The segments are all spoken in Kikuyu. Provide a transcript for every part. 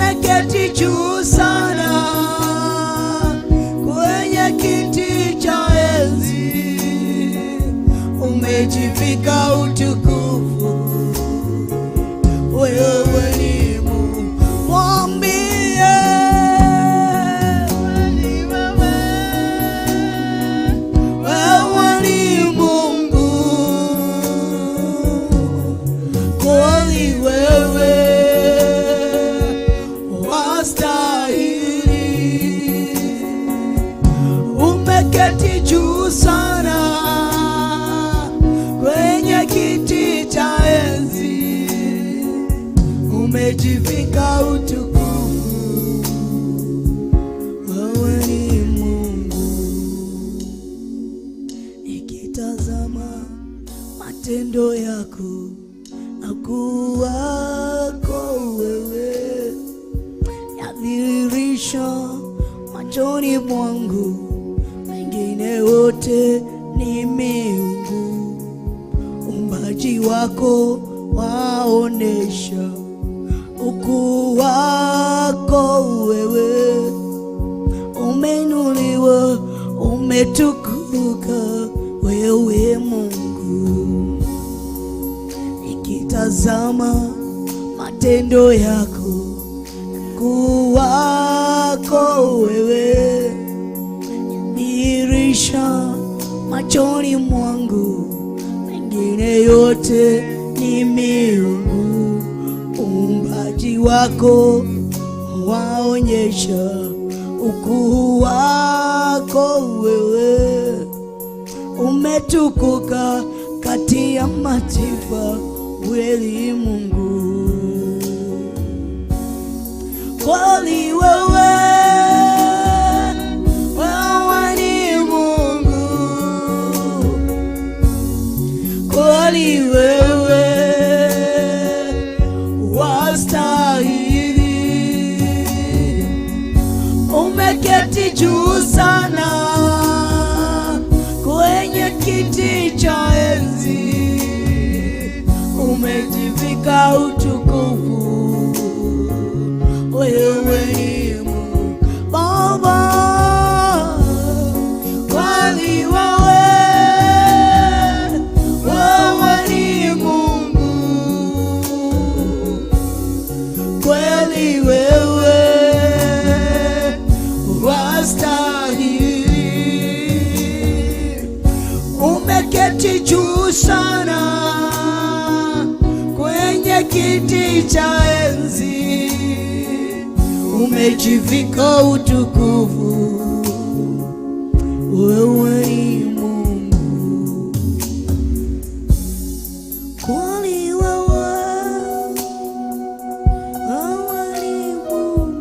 Umeketi juu sana kwenye kiti cha enzi, umejivika utukufu. Wewe ni Mungu, mwambie ni wewe, wewe ni Mungu, kweli wewe wastahili. Umeketi juu sana kwenye kiti cha enzi, umejivika utukufu, wewe ni Mungu. Nikitazama matendo yako na kuwako wewe, yadhihirisha machoni mwangu, wengine wote ni miungu. Uumbaji wako waonesha ukuu wako wewe, umeinuliwa, umetukuka wewe Mungu. Nikitazama matendo yako, ukuu wako wewe, dhihirisha machoni mwangu, mengine yote ni miungu. Uumbaji wako waonyesha ukuu wako wewe, umetukuka kati ya mataifa, kweli Mungu. Kweli wewe, wewe ni Mungu, kweli wewe wastahili. Umeketi juu sana kwenye kiti cha enzi, umejivika utukufu, wewe ni Mungu Baba, kweli wewe, wewe ni Mungu, kweli wewe wastahili. Umeketi juu sana kwenye kiti cha enzi, umejivika utukufu, wewe ni Mungu. Kweli wewe, wewe ni Mungu.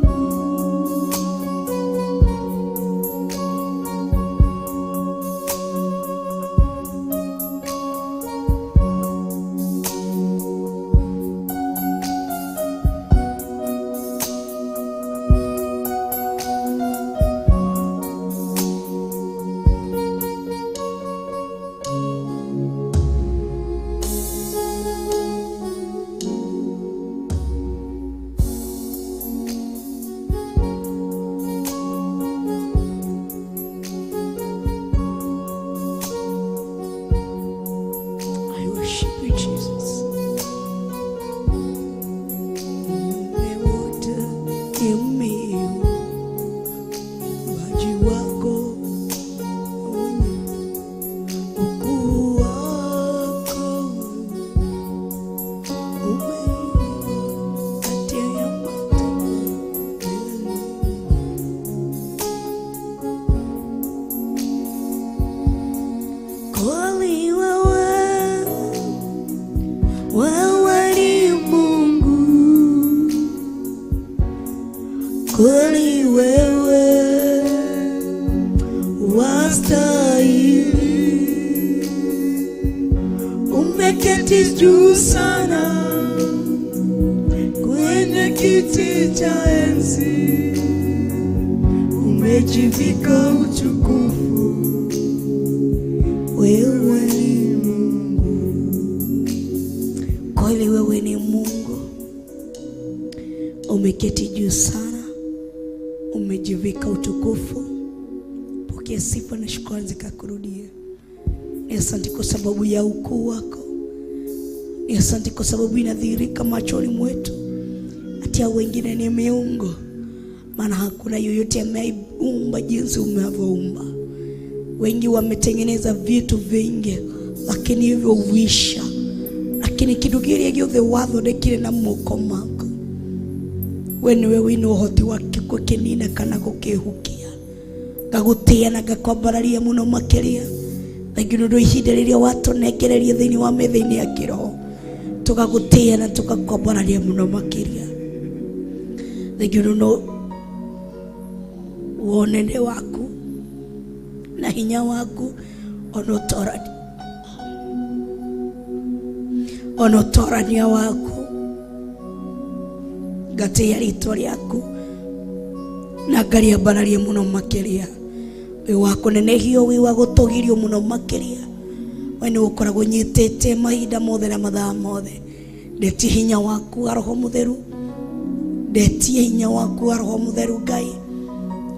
I worship you, Jesus. Wote ni miungu, uumbaji wako ukuu wako umeinuliwa kati ya mataifa. Kweli wewe, wewe ni Mungu, kweli wewe wastahili. Umeketi juu sana kwenye kiti cha enzi, umejivika utukufu, wewe ni Mungu. Kweli wewe ni Mungu, Umeketi juu sana, umejivika utukufu. Pokea sifa na shukrani zikakurudie. Ni asante kwa sababu ya ukuu wako, ni asante kwa sababu inadhihirika machoni mwetu, hata wengine ni miungu, maana hakuna yoyote ameumba jinsi umevyoumba. Wengi wametengeneza vitu vingi, lakini hivyo huisha, lakini kindu kiria giothe wathondekire na moko maku we niwe wina uhoti wa gukinina kana gukihukia. Ngagutia na ngakwambararia muno makiria. Thengiũ nĩ ũndũ wa ihinda rĩrĩa watũnengereria thĩinĩ wa metha-inĩ ya kĩroho, tũgagũtĩa na tũgakwambararia mũno makĩria. Thengiũ nĩ ũndũ wa ũnene waku na hinya waku ona ũtorania waku, ngatĩa rĩtwa rĩaku na ngariambararia mũno makĩria. Wĩ wa kũnenehio, wĩ wa gũtũgĩrio mũno makĩria. We nĩ ũkoragwo ũnyitĩte mahinda mothe na mathaa mothe. Ndetie hinya waku wa Roho Mũtheru, ndetie hinya waku wa Roho Mũtheru Ngai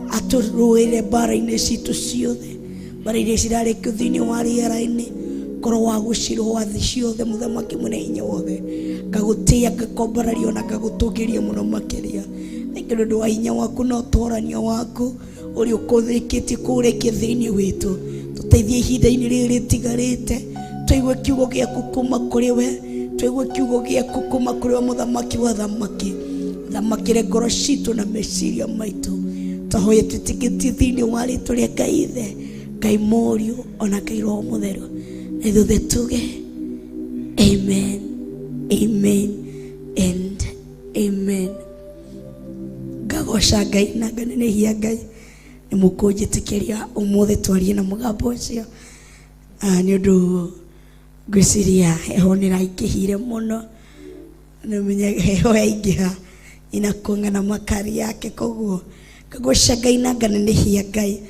atũrũĩre mbara-inĩ citũ ciothe, mbara iria cirarĩkio thĩinĩ wa rĩera-inĩ, korwo wa gũcirũa thĩ ciothe, mũthamaki mwene hinya wothe. Ngagũtĩa, ngakwambararia na ngagũtũgĩria mũno makĩria. Thengiũ nĩ ũndũ wa hinya waku na ũtũrania waku ũrĩa ũkũthĩkĩtie kũũrekia thĩinĩ witũ. Tũteithie ihinda-inĩ rĩrĩ rĩtigarĩte, tũigue kiugo gĩaku kuma kũrĩ we, tũigue kiugo gĩaku kuma kũrĩ we, mũthamaki wa thamaki. Thamakĩre ngoro citũ na meciria maitũ. Twahoya twĩtĩkĩtie thĩinĩ wa rĩtwa rĩa Ngai Ithe, Ngai Mũriũ ona Ngai Roho Mũtheru, na ithuothe tuge amen, amen and amen. Ngagoca Ngai na nganenehia Ngai nĩ mũkũnjĩtĩkĩria ũmũthĩ twarie na mũgambo ũcio, nĩ ũndũ ngwĩciria heho nĩ ĩraingĩhire mũno, nĩmenye heho yaingĩha inakuanga na makari yake. Koguo ngagoca Ngai na nganenehia Ngai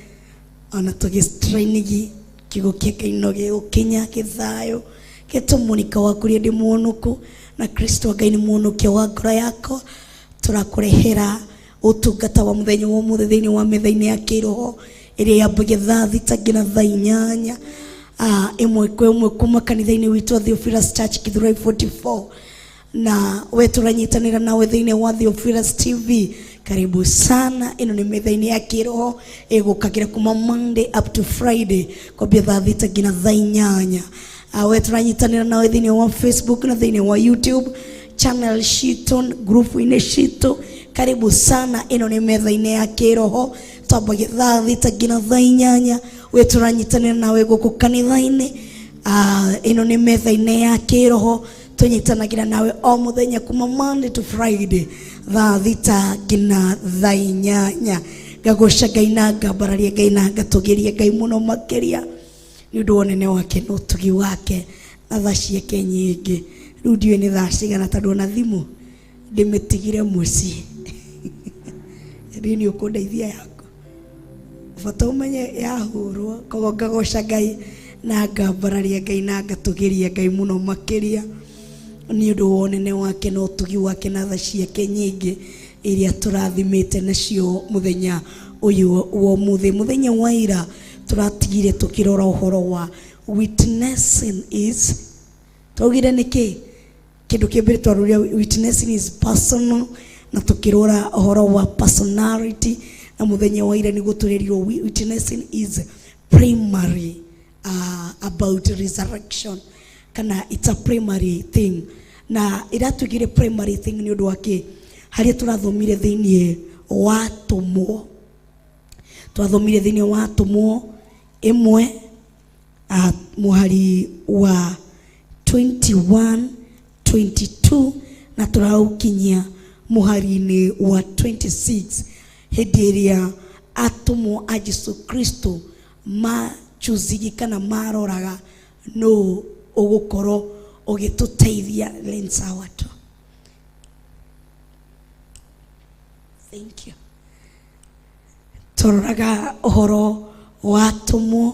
ona tũgĩstrainigi kiugo kĩa Ngai no gĩgũkinya gĩthayũ gĩtũmũnika waku rĩndĩ muonuku na Kristo Ngai nĩ muonukia wa ngoro yakwa. Tũrakũrehera ũtungata wa mũthenya wa ũmũthĩ thĩinĩ wa metha-inĩ ya kĩroho ĩrĩa yambagia thaa 6 nginya thaa 8, ĩmwe kwa ĩmwe kuma kanitha-inĩ witũ wa Theophilus Church Githurai 44, na we tũranyitanĩra nawe thĩinĩ wa Theophilus TV. Karibu sana. Ĩno nĩ metha-inĩ ya kĩroho ĩgũkagĩra kuma Monday up to Friday kwambia thaa 6 nginya thaa 8. We tũranyitanĩra nawe thĩinĩ wa Facebook na thĩinĩ wa YouTube channel citũ, group-inĩ citũ. Karibu sana. Ĩno nĩ metha-inĩ ya kĩroho twambagia thaa 6 nginya thaa 8. We tũranyitanĩra nawe gũkũ kanitha-inĩ. Ĩno nĩ metha-inĩ ya kĩroho tũnyitanagĩra nawe o mũthenya kuma Monday to Friday thaa 6 nginya thaa 8. Ngagoca Ngai na ngambararia Ngai na ngatũgĩria Ngai mũno makĩria nĩ ũndũ wa ũnene wake na ũtugi wake na tha ciake nyingĩ. Rĩu ndiũĩ nĩ thaa cigana tondũ ona thimũ ndĩmĩtigire mũciĩ. Rĩu nĩ ũkũndeithia yaku bata ũmenye yahũrwo. Koguo ngagoca Ngai na ngambararia Ngai na ngatũgĩria Ngai mũno makĩria nĩ ũndũ wa ũnene wake na ũtugi wake na tha ciake nyingĩ iria tũrathimĩte nacio mũthenya ũyũ wa ũmũthĩ. Mũthenya wa ira tũratigire tũkĩrora ũhoro wa witnessing is, twaugire nĩkĩ kĩndũ kĩa mbere twarorire witnessing is personal, na tũkĩrora ũhoro wa personality, na mũthenya wa ira nĩguo tũrerirwo witnessing is primary, about resurrection, kana it's a primary thing. Na ĩratwĩkire primary thing nĩ ũndũ wa kĩ? Harĩa tũrathomire thĩinĩ wa tũmwo, twathomire thĩinĩ wa tũmwo 1, mũhari wa 21 22 na tũraũkinyia mũhari-inĩ wa 26, hĩndĩ ĩrĩa atũmwo a Jesu Kristo machuzigi kana maroraga nũ ũgũkorwo ũgĩtũteithia lensa watu. Thank you. Tũroraga ũhoro wa atũmwo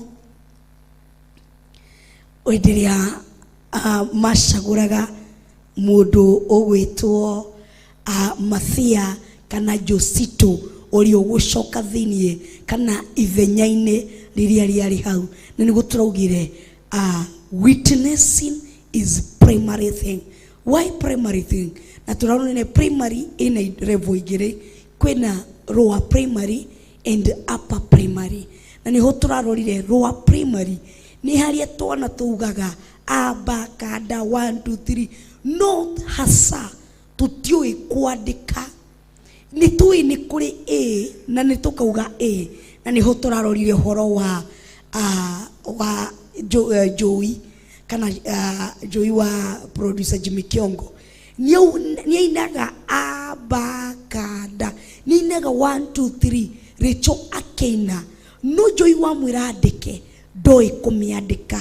hĩndĩ ĩrĩa macagũraga mũndũ ũgwĩtwo Mathia kana Josito ũrĩa ũgũcoka thĩiniĩ kana ithenya-inĩ rĩrĩa rĩarĩ hau. Na nĩguo tũraugire witnessing is primary thing. Why primary thing? Na tũraronire primary ĩna level igĩrĩ, kwĩna lower primary and upper primary. Na nĩho tũrarorire lower primary nĩ harĩa twana tugaga a ba ka da 1 2 3, no hasa tũtiũĩ kwandĩka. Nĩ tũĩ nĩ kũrĩ a na nĩ tũkauga a, na nĩho tũrarorire ũhoro wa wa Joey kana Joey wa producer Jimmy Kiongo. Nĩ ainaga a ba ka da, nĩ ainaga 1 2 3 Rachel akĩina, no Joey wamwĩra andĩke ndoĩ kũmĩandĩka,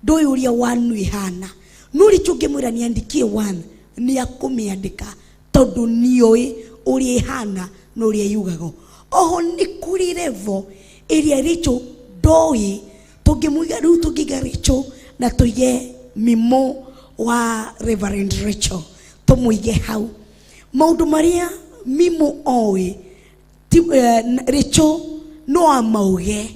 ndoĩ ũrĩa one ĩhana. No Rachel ũngĩmwĩra nĩandikie one nĩ akũmĩandĩka tondũ nĩoĩ ũrĩa ĩhana na ũrĩa yugaga. Oho nĩ kũrĩ level ĩrĩa Rachel ndoĩ tũngĩmũiga rĩu, tũngĩiga Rachel na tũige Mimo wa Reverend Rachel, tũmũige hau, maũndũ marĩa Mimo oĩ ti, Rachel no amauge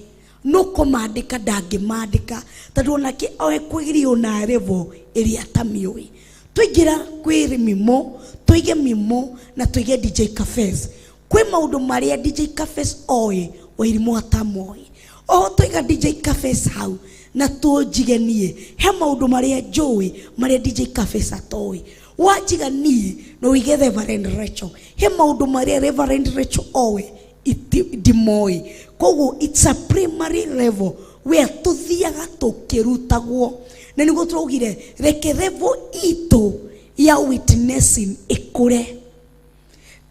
no kũmandĩka ndangĩmandĩka tondũ onake oe kwĩgirio na level ĩrĩa atamĩũĩ. Twaingĩra kwĩ Mimo, tũige Mimo na tũige DJ Cafes, kwĩ maũndũ marĩa DJ Cafes oĩ Wairimũ atamoĩ. Oho tũiga DJ Cafes hau na tũnjige niĩ, he maũndũ marĩa njũĩ marĩa DJ Cafes atoĩ. Wanjiga niĩ na ũige Reverend Rachel, he maũndũ marĩa Reverend Rachel oĩ ndimoĩ. Koguo it's a primary level where tũthiaga tũkĩrutagwo, na nĩguo tũraugire reke level itũ ya witnessing ĩkũre.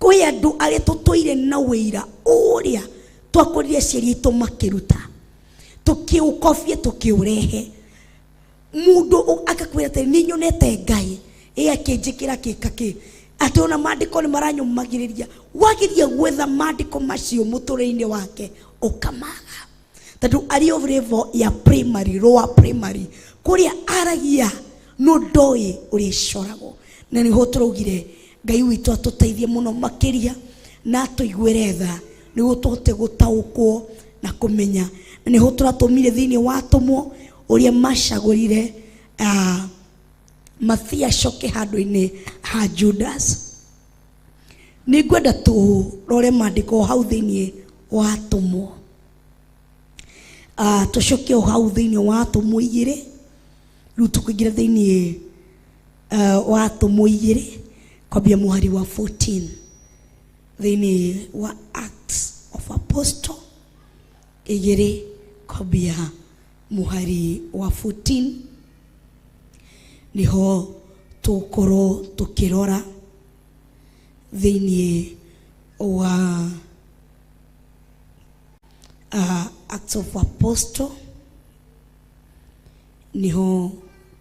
Kwĩ andũ arĩa tũtũire na wĩira ũrĩa twakorire aciari aitũ makĩruta, tũkĩũkobie tũkĩũrehe. Mũndũ akakwĩra atĩ nĩ nyonete Ngai ĩ akĩnjĩkĩra kĩka kĩ, atĩ ona maandĩko nĩ maranyũmagĩrĩria. Wageria gwetha maandĩko macio mũtũrĩre-inĩ wake ũkamaga, tondũ arĩ o level ya primary, lower primary, kũrĩa aragia no ndoĩ ũrĩa ĩcoragwo. Na nĩho tũraugire Ngai witũ atũteithie mũno makĩria na atũiguĩre tha nĩguo tũhote gũtaũkwo na kũmenya. Na nĩho tũratũmire thĩinĩ wa atũmwo ũrĩa macagũrire Mathia acoke handũ-inĩ ha Judas. Nĩ ngwenda tũrore maandĩko hau thĩinĩ wa atũmwo, tũcoke o hau thĩinĩ wa atũmwo 2. Rĩu tũkũingĩra thĩinĩ wa atũmwo 2 kwambia mũhari wa 14, thĩinĩ wa Acts of Apostle 2 kwambia mũhari wa 14, nĩho tũgũkorwo tũkĩrora thĩinĩ wa Acts of Apostle, nĩho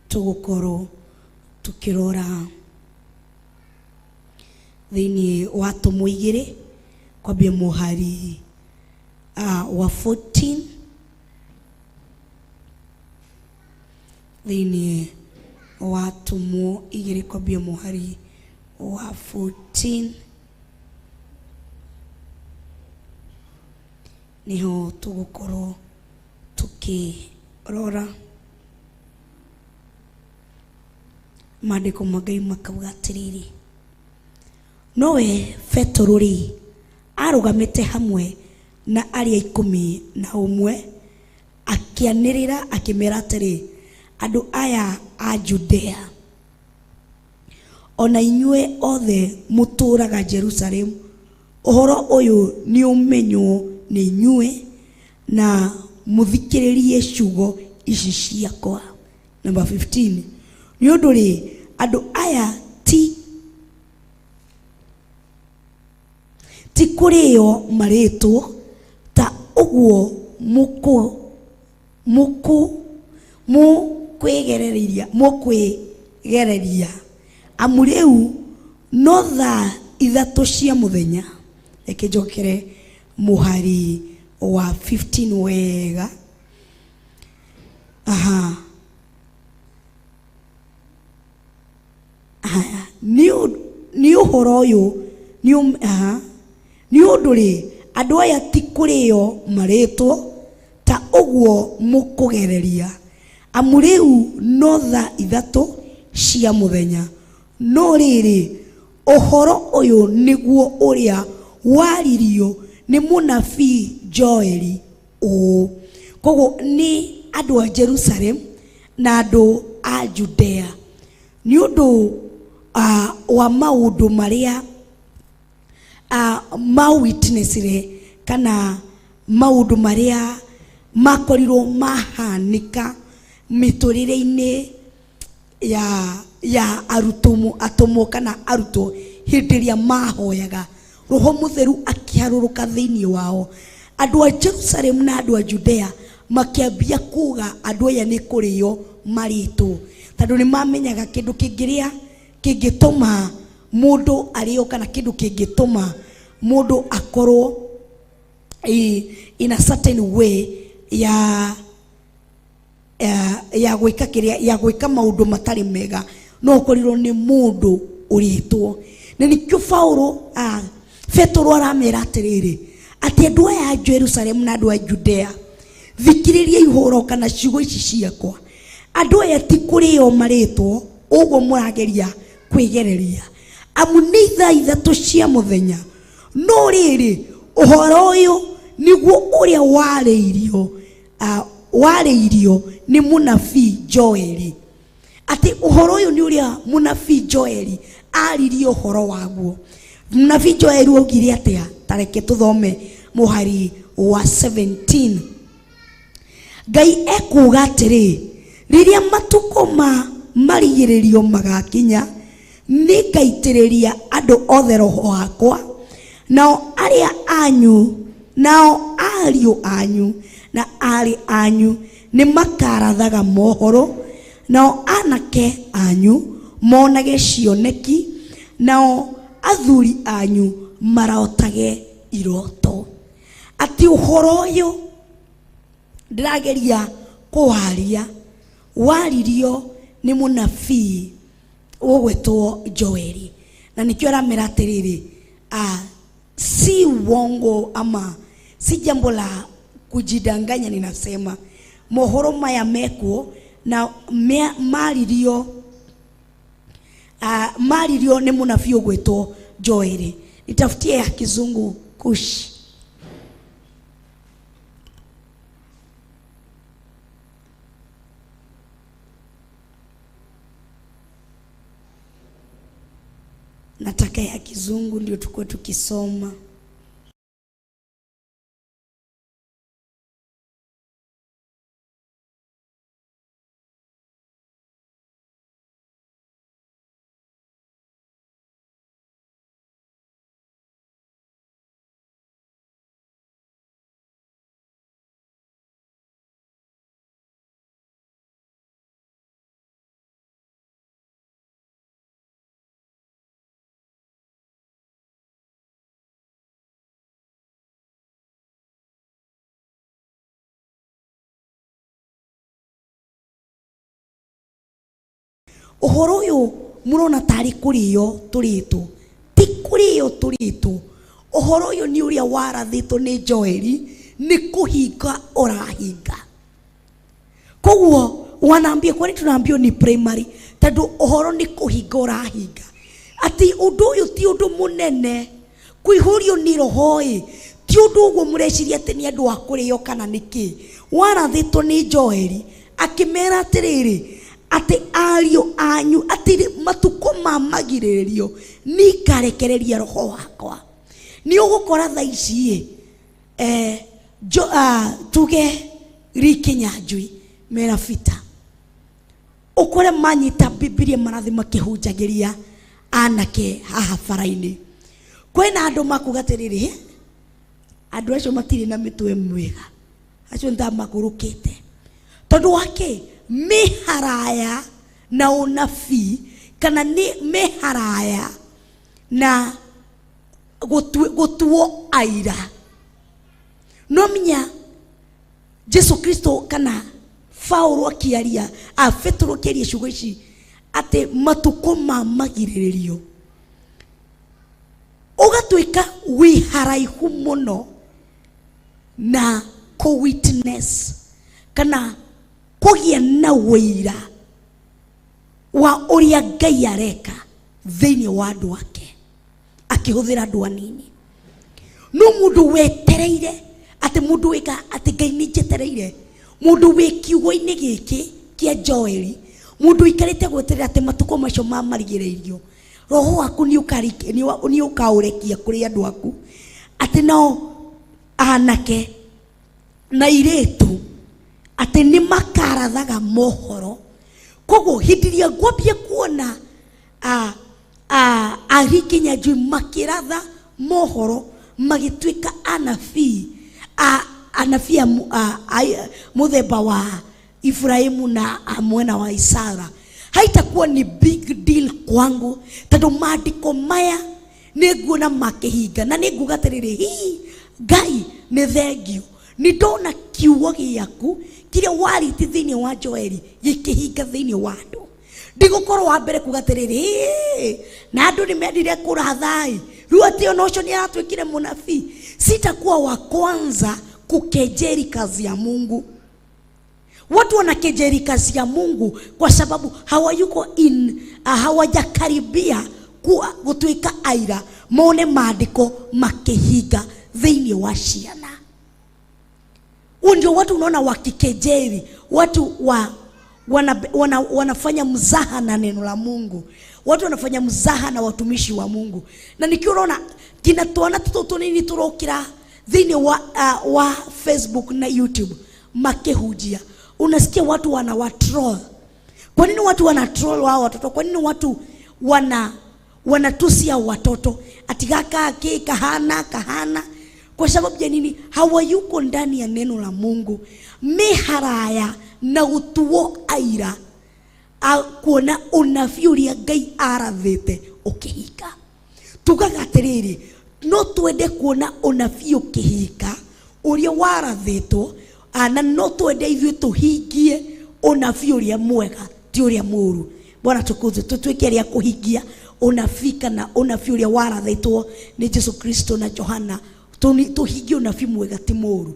tũgũkorwo tũkĩrora thĩinĩ wa atũmwo 2 kwambia mũhari wa 14, thĩinĩ wa atũmwo 2 kwambia mũhari wa 14, nĩho tũgũkorwo tũkĩrora. Maandĩko ma Ngai makauga atĩrĩrĩ, nowe Petero rĩ arũgamĩte hamwe na arĩa 11, akĩanĩrĩra akĩmera atĩrĩ, andũ aya a Judea, ona inyuĩ othe mũtũũraga Jerusalemu, ũhoro ũyũ nĩ ũmenywo nĩ inyuĩ na mũthikĩrĩrie ciugo ici ciakwa. Number 15, nĩ ũndũ rĩ, andũ aya ti kũrĩo marĩtwo ta ũguo mũkũ mũkũ mũkwĩgereria mũkwĩgereria, amu rĩu no thaa 3 cia mũthenya. Reke njokere mũhari wa 15 wega. Aha, haya, nĩ Ũhoro ũyũ nĩ aha, nĩ ũndũ-rĩ, andũ aya ti kũrĩo marĩtwo ta ũguo mũkũgereria, amu rĩu no thaa 3 cia mũthenya. No rĩrĩ, ũhoro ũyũ nĩguo ũrĩa waririo nĩ mũnabii Joeli ũũ. Koguo nĩ andũ a Jerusalem na andũ a Judea, nĩ ũndũ wa maũndũ marĩa ma witnessire kana maũndũ marĩa makorirwo mahanĩka mĩtũrĩre-inĩ ya arutwo, atũmwo kana arutwo hĩndĩ ĩrĩa mahoyaga, Roho Mũtheru akĩharũrũka thĩinĩ wao. Andũ a Jerusalem na andũ a Judea makĩambia kuga andũ aya nĩ kũrĩo marĩtwo, tondũ nĩ mamenyaga kĩndũ kĩngĩrĩa kĩngĩtũma mũndũ arĩo kana kĩndũ kĩngĩtũma mũndũ akorwo in a certain way ya gwĩka kĩrĩa, ya gwĩka maũndũ matarĩ mega, no ũkorirwo nĩ mũndũ ũrĩtwo. Na nĩkĩo Petero aramera atĩrĩrĩ, atĩ andũ aya a Jerusalem na andũ a Judea, thikĩrĩria ihũro kana ciugo ici ciakwa. Andũ aya ti kũrĩo marĩtwo ũguo mũrageria kwĩgereria, amu nĩ thaa 3 cia mũthenya. No rĩrĩ, ũhoro ũyũ nĩguo ũrĩa warĩirio nĩ mũnabii Joeli, atĩ ũhoro ũyũ nĩ ũrĩa mũnabii Joeli aririe ũhoro waguo. Mũnabii Joeli augire atĩa? Ta reke tũthome mũhari wa 17. Ngai ekuuga atĩrĩ, rĩrĩa matukũ ma marigĩrĩrio magakinya, nĩngaitĩrĩria andũ othe roho wakwa, nao arĩa anyu, nao ariũ anyu na aarĩ anyu nĩmakarathaga mohoro, nao anake anyu monage cioneki, nao athuri anyu marotage iroto. Atĩ ũhoro ũyũ ndĩrageria kũwaria waririo nĩ mũnabii ũgwĩtwo Joeli, na nĩkĩo aramera atĩrĩrĩ, si uongo ama si jambo la kujidanganya, ninasema mohoro maya mekuo na maririo nĩ mũnabii ũgwĩtwo Joeli. Nitafutie ya kizungu Kush. Nataka ya kizungu ndio tukue tukisoma. Ũhoro ũyũ mũrona tarĩ kũrĩo tũrĩtwo, ti kũrĩo tũrĩtwo. Ũhoro ũyũ nĩ ũrĩa warathĩtwo nĩ Joeli, nĩ kũhinga ũrahinga. Koguo wanaambia, kwani tunaambiwa ni primary, tondũ ũhoro nĩ kũhinga ũrahinga. Atĩ ũndũ ũyũ ti ũndũ mũnene, kũihũrio nĩ roho ĩ, ti ũndũ ũguo mũreciria atĩ nĩ andũ a kũrĩo kana nĩ kĩ. Warathĩtwo nĩ Joeli akĩmera atĩrĩrĩ, atĩ ariũ anyu, atĩ matukũ ma magirĩrĩrio nĩngarekereria roho wakwa. Nĩ ũgũkora thaa ici ĩ, tuge Rikinyanjui mera Peter, ũkore manyita Bibilia marathi makĩhunjagĩria anake haha bara-inĩ. Kwĩna andũ makuga atĩrĩrĩ, he, andũ acio matirĩ na mĩtwe mĩega, acio nĩ ta makũrũkĩte. Tondũ wa kĩ? Me haraya na ũnabii, kana nĩ me haraya na gũtuo aira. No menya Jesu Kristo kana Paulo akĩaria, Petero akĩaria ciugo ici atĩ matukũ ma magirĩrĩrio. Ũgatuĩka wĩ haraihu mũno na kũ witness kana kũgĩa na ũira wa ũrĩa Ngai areka thĩinĩ wa andũ ake akĩhũthĩra andũ anini. No mũndũ wetereire atĩ mũndũ wĩka atĩ Ngai nĩ njetereire, mũndũ wĩ kiugo-inĩ gĩkĩ kĩa Joeli, mũndũ ũikarĩte gweterera atĩ matukũ macio ma marigĩrĩrio roho waku nĩ ũkaũrekia kũrĩ andũ aku, atĩ nao anake na airĩtu atĩ nĩ makarathaga mohoro. Koguo hĩndĩ ĩrĩa ngwambia kuona Ari Kinyanjui makĩratha mohoro magĩtuĩka anabii, anabii a mũthemba wa Ibrahimu na a mwena wa Isara, haitakuwa ni big deal kwangu, tondũ maandĩko maya nĩ nguona makĩhinga na nĩ nguga atĩrĩrĩ, hii Ngai nĩ thengio, nĩ ndona kiugo gĩaku kĩrĩa warĩtie thĩinĩ wa Joeli gĩkĩhinga thĩinĩ wa andũ. Ndigũkorwo wa mbere kuga atĩrĩrĩ, "Ĩĩ, na andũ nĩ mendire kũrathai rĩu atĩ ona ũcio nĩ aratuĩkire mũnabii." Sitakuwa wa kwanza kukejeli kazi ya Mungu. Watu wanakejeli kazi ya Mungu kwa sababu hawayuko in hawajakaribia kuwa gutuika aira mone maandiko makihinga thĩinĩ wa ciana. Huo ndio watu unaona wakikejeli watu wa wanafanya mzaha na neno la Mungu, watu wanafanya mzaha na watumishi wa Mungu. Na nikiwa unaona kina twana tũtũ tũnini tũrokĩra thĩinĩ wa Facebook na YouTube makihujia, unasikia watu wanawatroll. Kwa nini watu wana troll wao watoto? Kwa nini watu wanatusia watoto ati gaka ke kahana kahana? Kwa sababu ya nini? Hawayuko ndani ya neno la Mungu, me haraya na gutuo aira a kuona unabii ũrĩa Ngai arathĩte ũkĩhinga. Tugaga atĩrĩrĩ, no twende kuona unabii ũkĩhinga ũrĩa warathĩtwo, na no twende ithuĩ tũhingie unabii ũrĩa mwega, ti ũrĩa mũũru. Bwana tukuzwe. Tutuĩke arĩa kũhingia unabii kana unabii ũrĩa warathĩtwo nĩ Jesu Kristo na Johana. Tũhingie unabii mwega, ti mũũru.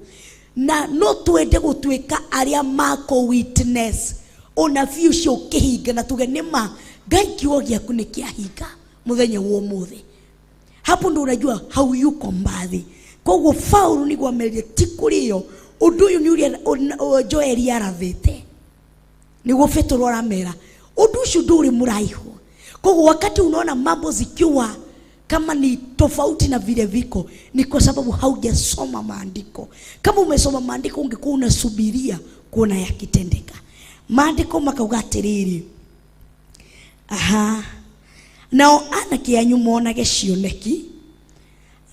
Na no twende gũtuĩka arĩa mako witness unabii ũcio ũkĩhinga na tuge nĩ ma Ngai, kiugo gĩaku nĩ kĩahinga mũthenya wa ũmũthĩ. Hapo ndo unajua hauyuko mbali. Koguo Paulo nĩguo amerire ti kũrĩo ũndũ ũyũ nĩ ũrĩa Joeli arathĩte, nĩguo Petero aramera ũndũ ũcio ndũrĩ mũraihu. Koguo wakati unaona mambo zikiwa kama ni tofauti na vile viko, ni kwa sababu haujasoma maandiko. Kama umesoma maandiko, ungekuwa unasubiria kuona yakitendeka. Maandiko makauga atĩrĩrĩ, aha, nao anake anyu monage cioneki,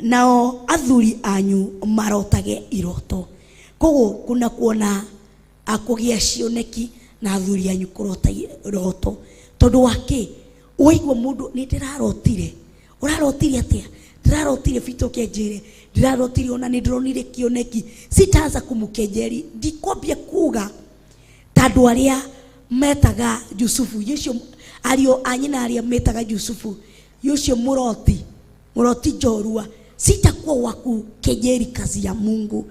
nao athuri anyu marotage iroto. Koguo kuna kuona akũgĩa cioneki na athuri anyu kũrota iroto. Tondũ wa kĩ? Waigua mũndũ, nĩ ndĩrarotire. Ũrarotire atĩa? Ndĩrarotire Bito kĩanjĩre ndĩrarotire, ona nĩ ndĩronire kĩoneki. Sitaanza kumukejeri, ndikwambia kuga ta andũ arĩa metaga Jusufu yũcio, ariũ a nyina arĩa metaga Jusufu yũcio mũroti, mũroti njorua. Sitakuwa wa kukejeli kazi ya Mungu.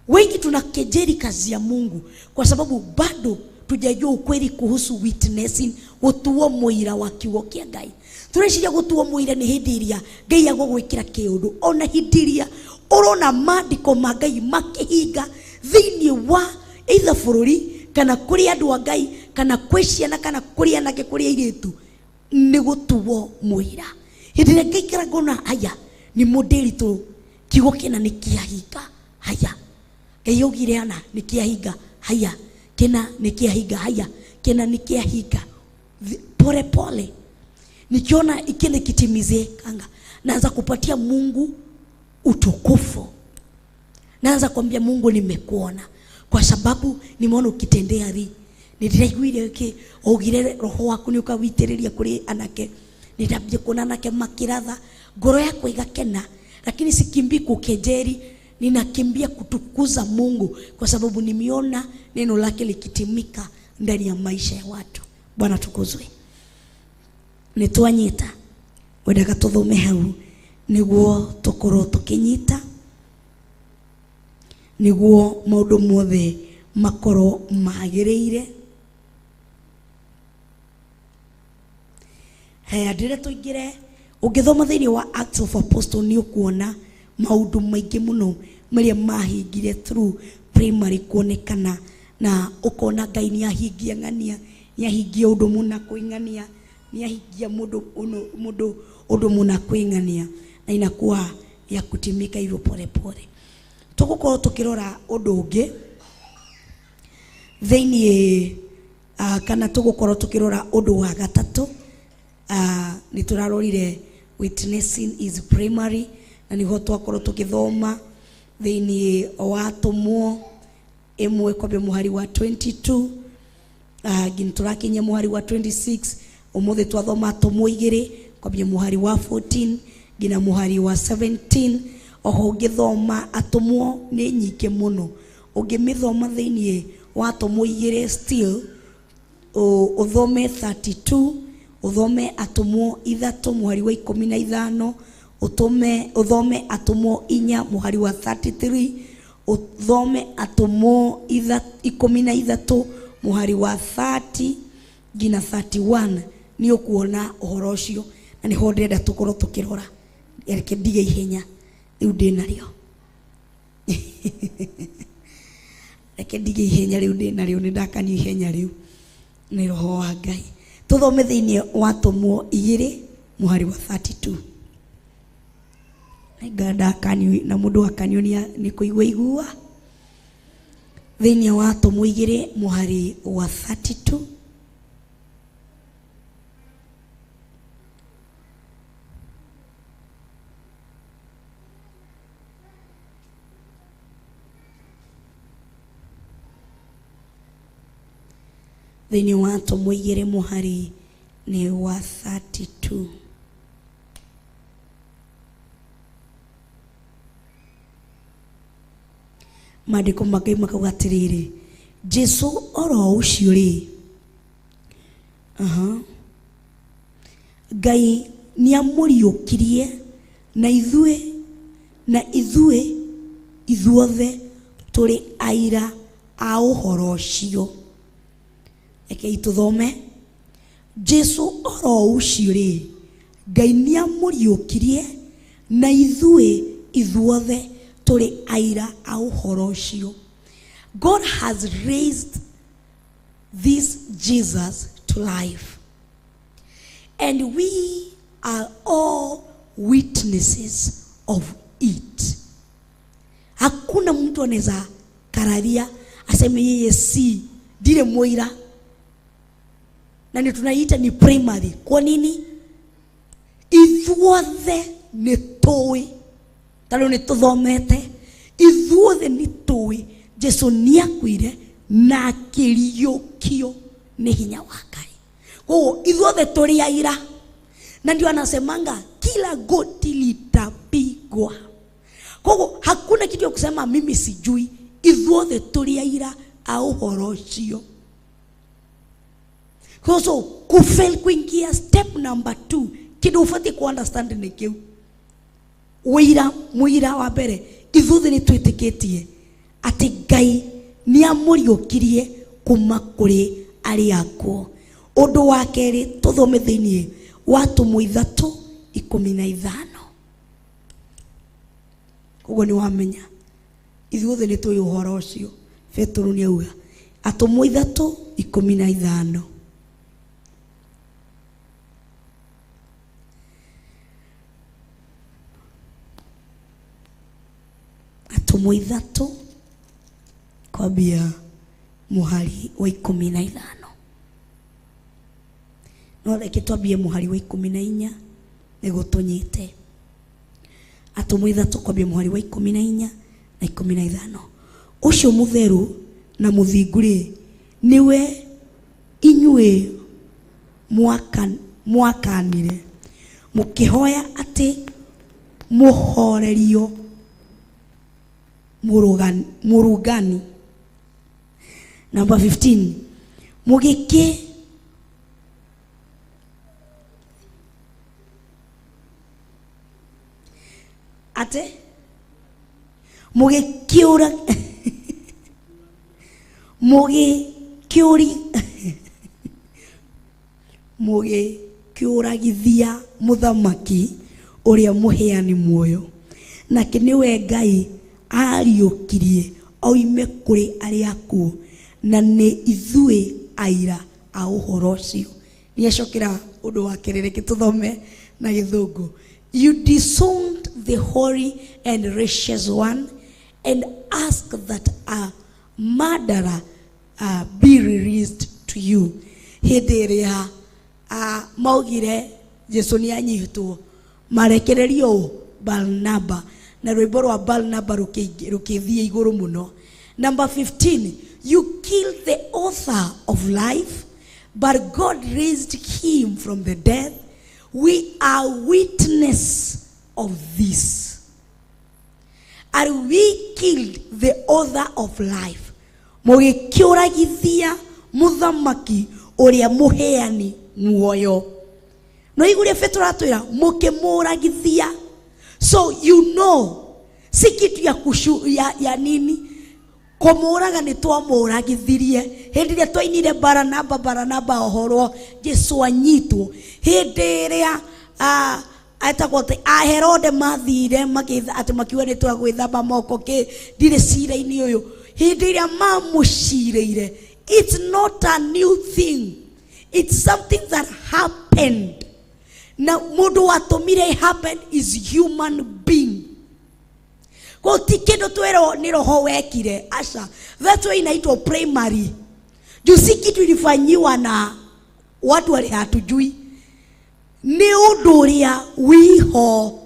Wengi tunakejeli kazi ya Mungu kwa sababu bado tujajua ukweli kuhusu witnessing, gutuo muira wa kiugo kia Ngai. Tureciria gutuo muira ni hindi iria Ngai agũgwĩkĩra kĩũndũ, ona hindi iria ũrona maandĩko ma Ngai makĩhinga thĩinĩ wa either bũrũri kana kũrĩ andũ a Ngai kana kwĩ ciana kana kũrĩ anake, kũrĩ airĩtu, nĩ gũtuo mũira. Hĩndĩ ĩrĩa ngaikara ngona haya nĩ mũndĩritũ, kiugo kĩna nĩ kĩahinga, haya Ngai augire ana nĩ kĩahinga, haya kĩna nĩ kĩahinga, haya kĩna nĩ kĩahinga. Pole pole nikiona ikile kitimizekanga, naanza kupatia Mungu utukufu, naanza kuambia Mungu, nimekuona kwa sababu nimeona ukitendea ri nĩndĩraiguire kĩ augire roho waku nĩ ũkawitĩrĩria kũrĩ anake, nĩndambia kuona anake makiratha, ngoro yakwa igakena. Lakini sikimbii kukejeri, ninakimbia kutukuza Mungu kwa sababu nimeona neno lake likitimika ndani ya maisha ya watu. Bwana tukuzwe. Nĩ twanyita wendaga tũthome hau. Nĩguo tũkorwo tũkĩnyita, nĩguo maũndũ mothe makorwo magĩrĩire. Haya, ndĩre tũingĩre. Ũngĩthoma thĩinĩ wa Acts of Apostle nĩ ũkuona maũndũ maingĩ mũno marĩa mahingire through primary kuonekana, na ũkona Ngai nĩ ahingia ng'ania, nĩ ahingia ũndũ mũna kwĩ ng'ania, nĩ ahingia mũndũ mũndũ ũndũ mũna kwĩ ng'ania, na inakuwa ya kutimika hivyo pole pole. Tũgũkorwo tũkĩrora ũndũ ũngĩ thĩinĩ kana tũgũkorwo tũkĩrora ũndũ wa gatatũ. Nĩ tũrarorire witnessing is primary, na nĩho twakorwo tũgĩthoma thĩinĩ wa Atũmwo 1 kwambia mũhari wa 22 nginya tũrakinyia mũhari wa 26. Ũmũthĩ twathoma Atũmwo 2 kwambia mũhari wa 14 nginya mũhari wa 17. Oho ũngĩthoma Atũmwo nĩ nyingĩ mũno, ũngĩmĩthoma thĩinĩ wa Atũmwo 2 still ũthome 32, ũthome Atũmwo 3 mũhari wa 15, ũthome Atũmwo 4 mũhari wa 33, ũthome Atũmwo 13 mũhari wa 30 nginya 31, nĩ ũkuona ũhoro ũcio, na nĩho ndĩrenda tũkorwo tũkĩrora. Reke ndige ihenya rĩu ndĩ narĩo, reke ndige ihenya rĩu ndĩ narĩo, nĩ ndakanio ihenya rĩu nĩ Roho wa Ngai. Tũthome thĩinĩ wa Atũmwo 2 mũhari wa 32. Nĩnga ndakanio na mũndũ akanio nĩ kũigua igua. Thĩinĩ wa Atũmwo 2 mũhari wa 32. Thĩinĩ wa Atũmwo 2 mũhari nĩ wa 32. Maandĩko ma Ngai makauga atĩrĩrĩ, Jesu oro ũcio rĩ, Ngai nĩamũriũkirie, na ithuĩ ithuothe tũrĩ aira a ũhoro ũcio. Rekei tũthome. Jesu oro ũcio rĩ, Ngai nĩamũriũkirie, na ithuĩ ithuothe tũrĩ aira a ũhoro ũcio. God has raised this Jesus to life, and we are all witnesses of it. Hakuna mtu anaweza kararia aseme yeye si ndire muira, na ndio tunaita ni primary. Kwa nini? Ithuothe nĩ tũĩ, tondũ nĩ tũthomete, ithuothe nĩ tũĩ Jesu nĩakuire na akĩriũkio nĩ hinya wa Ngai. Koguo ithuothe tũrĩ aira, na ndio anasemanga kila goti litapigwa. Koguo hakuna kitu ya kusema mimi sijui, ithuothe tũrĩ aira a ũhoro ũcio. So kufail kuingia step number 2, kindu ubatiĩ ku understand nĩ kĩu. Wĩira mũira wa mbere, ithuothe nĩ twĩtĩkĩtie atĩ Ngai nĩamũriũkirie kuma kũrĩ arĩa akuũ. Ũndũ wa kerĩ tũthome thĩinĩ wa Atũmwo 3:15. Koguo nĩ wamenya ithuothe nĩ tũĩ ũhoro ũcio. Petero nĩauga Atũmwo 3:15. Atũmwo 3 kwambia mũhari wa 15. No reke twambie mũhari wa 14 nĩguo tũnyite. Atũmwo 3 kwambia mũhari wa 14 na 15. Ũcio mũtheru na mũthingu rĩ, nĩwe inyuĩ mwakanire mũkĩhoya atĩ mũhorerio mũrugani. Number 15, mũgĩkĩ Atĩ mũgĩkĩũra mũgĩkĩũri mũgĩkĩũragithia mũthamaki ũrĩa mũheani muoyo, nake nĩwe Ngai aariũkirie oime kũrĩ arĩa akuũ, na nĩ ithuĩ aira a ũhoro ũcio. Nĩacokera ũndũ wa kerĩ, reke tũthome na Gĩthũngũ. You disowned the holy and righteous one and ask that a murderer be released to you. Hĩndĩ ĩrĩa maugire Jesu nĩ anyitwo, marekererio ũ? Barnaba. Na rwĩmbo rwa Barnaba rũkĩthiĩ igũrũ mũno. Number 15, you killed the author of life, but God raised him from the dead. We are witness of this. And we killed the author of life. Mũgĩkĩũragithia mũthamaki ũrĩa mũheani muoyo. No igũrĩa Petro atwĩra mũkĩmũragithia. So you know, si kitu ya, kushu, ya nini kũmũraga nĩ twamũragithirie hĩndĩ ĩrĩa twainire Baranaba Baranaba ohorwo Jesu anyitwo. Hĩndĩ ĩrĩa etagwo atĩ a Herode mathire atĩ makiuga nĩ twagwĩthamba moko kĩ ndirĩ cira-inĩ ũyũ. Hĩndĩ ĩrĩa mamũcirĩire, it's not a new thing, it's something that happened. Na mũndũ watũmire happen is human being. Gũti kĩndũ twĩrwo nĩ roho wekire, aca. That's why inaitwa primary. Juu si kitu ilifanyiwa na watu wale hatujui, nĩ ũndũ ũrĩa wiho.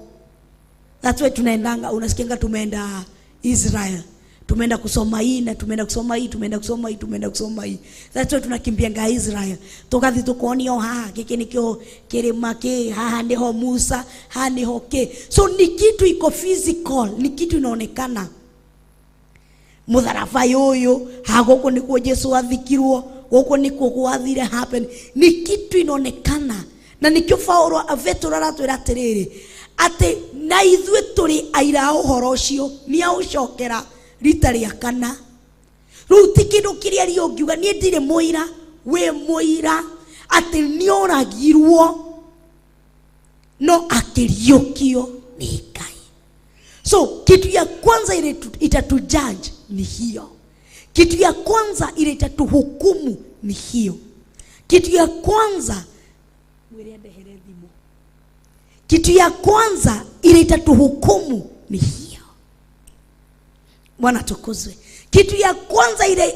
That's why tunaendanga, unasikianga tumeenda Israel, tumeenda kusoma hii na tumeenda kusoma hii, tumeenda kusoma hii, tumeenda kusoma hii. That's why tunakimbianga Israel, tugathi tukonio haha gĩkĩ nĩkĩo kĩrĩma kĩ haha nĩho Musa, haha nĩho kĩ. So ni kitu iko physical, ni kitu inaonekana. Mũtharaba ũyũ ha gũkũ nĩkuo Jesu athikirwo, gũkũ nĩkuo gwathire happen. Ni kitu inaonekana. Na nikĩo Paulo Petro aratwĩra atĩrĩrĩ, atĩ na ithuĩ tũrĩ aira a ũhoro ũcio. Nĩ aũcokera rita rĩa kana. Rĩu ti kĩndũ kĩrĩa riũ ũngiuga niĩ ndirĩ mũira, wĩ mũira atĩ nĩoragirwo no akĩriũkio nĩ Ngai. So kitu ya kwanza ile itatujudge ni hiyo. Kitu ya kwanza ile itatuhukumu ni hiyo. Kitu ya kwanza mwĩre andehere thimũ. Kitu ya kwanza ile itatuhukumu ni hiyo. Bwana tukuzwe. Kitu ya kwanza ile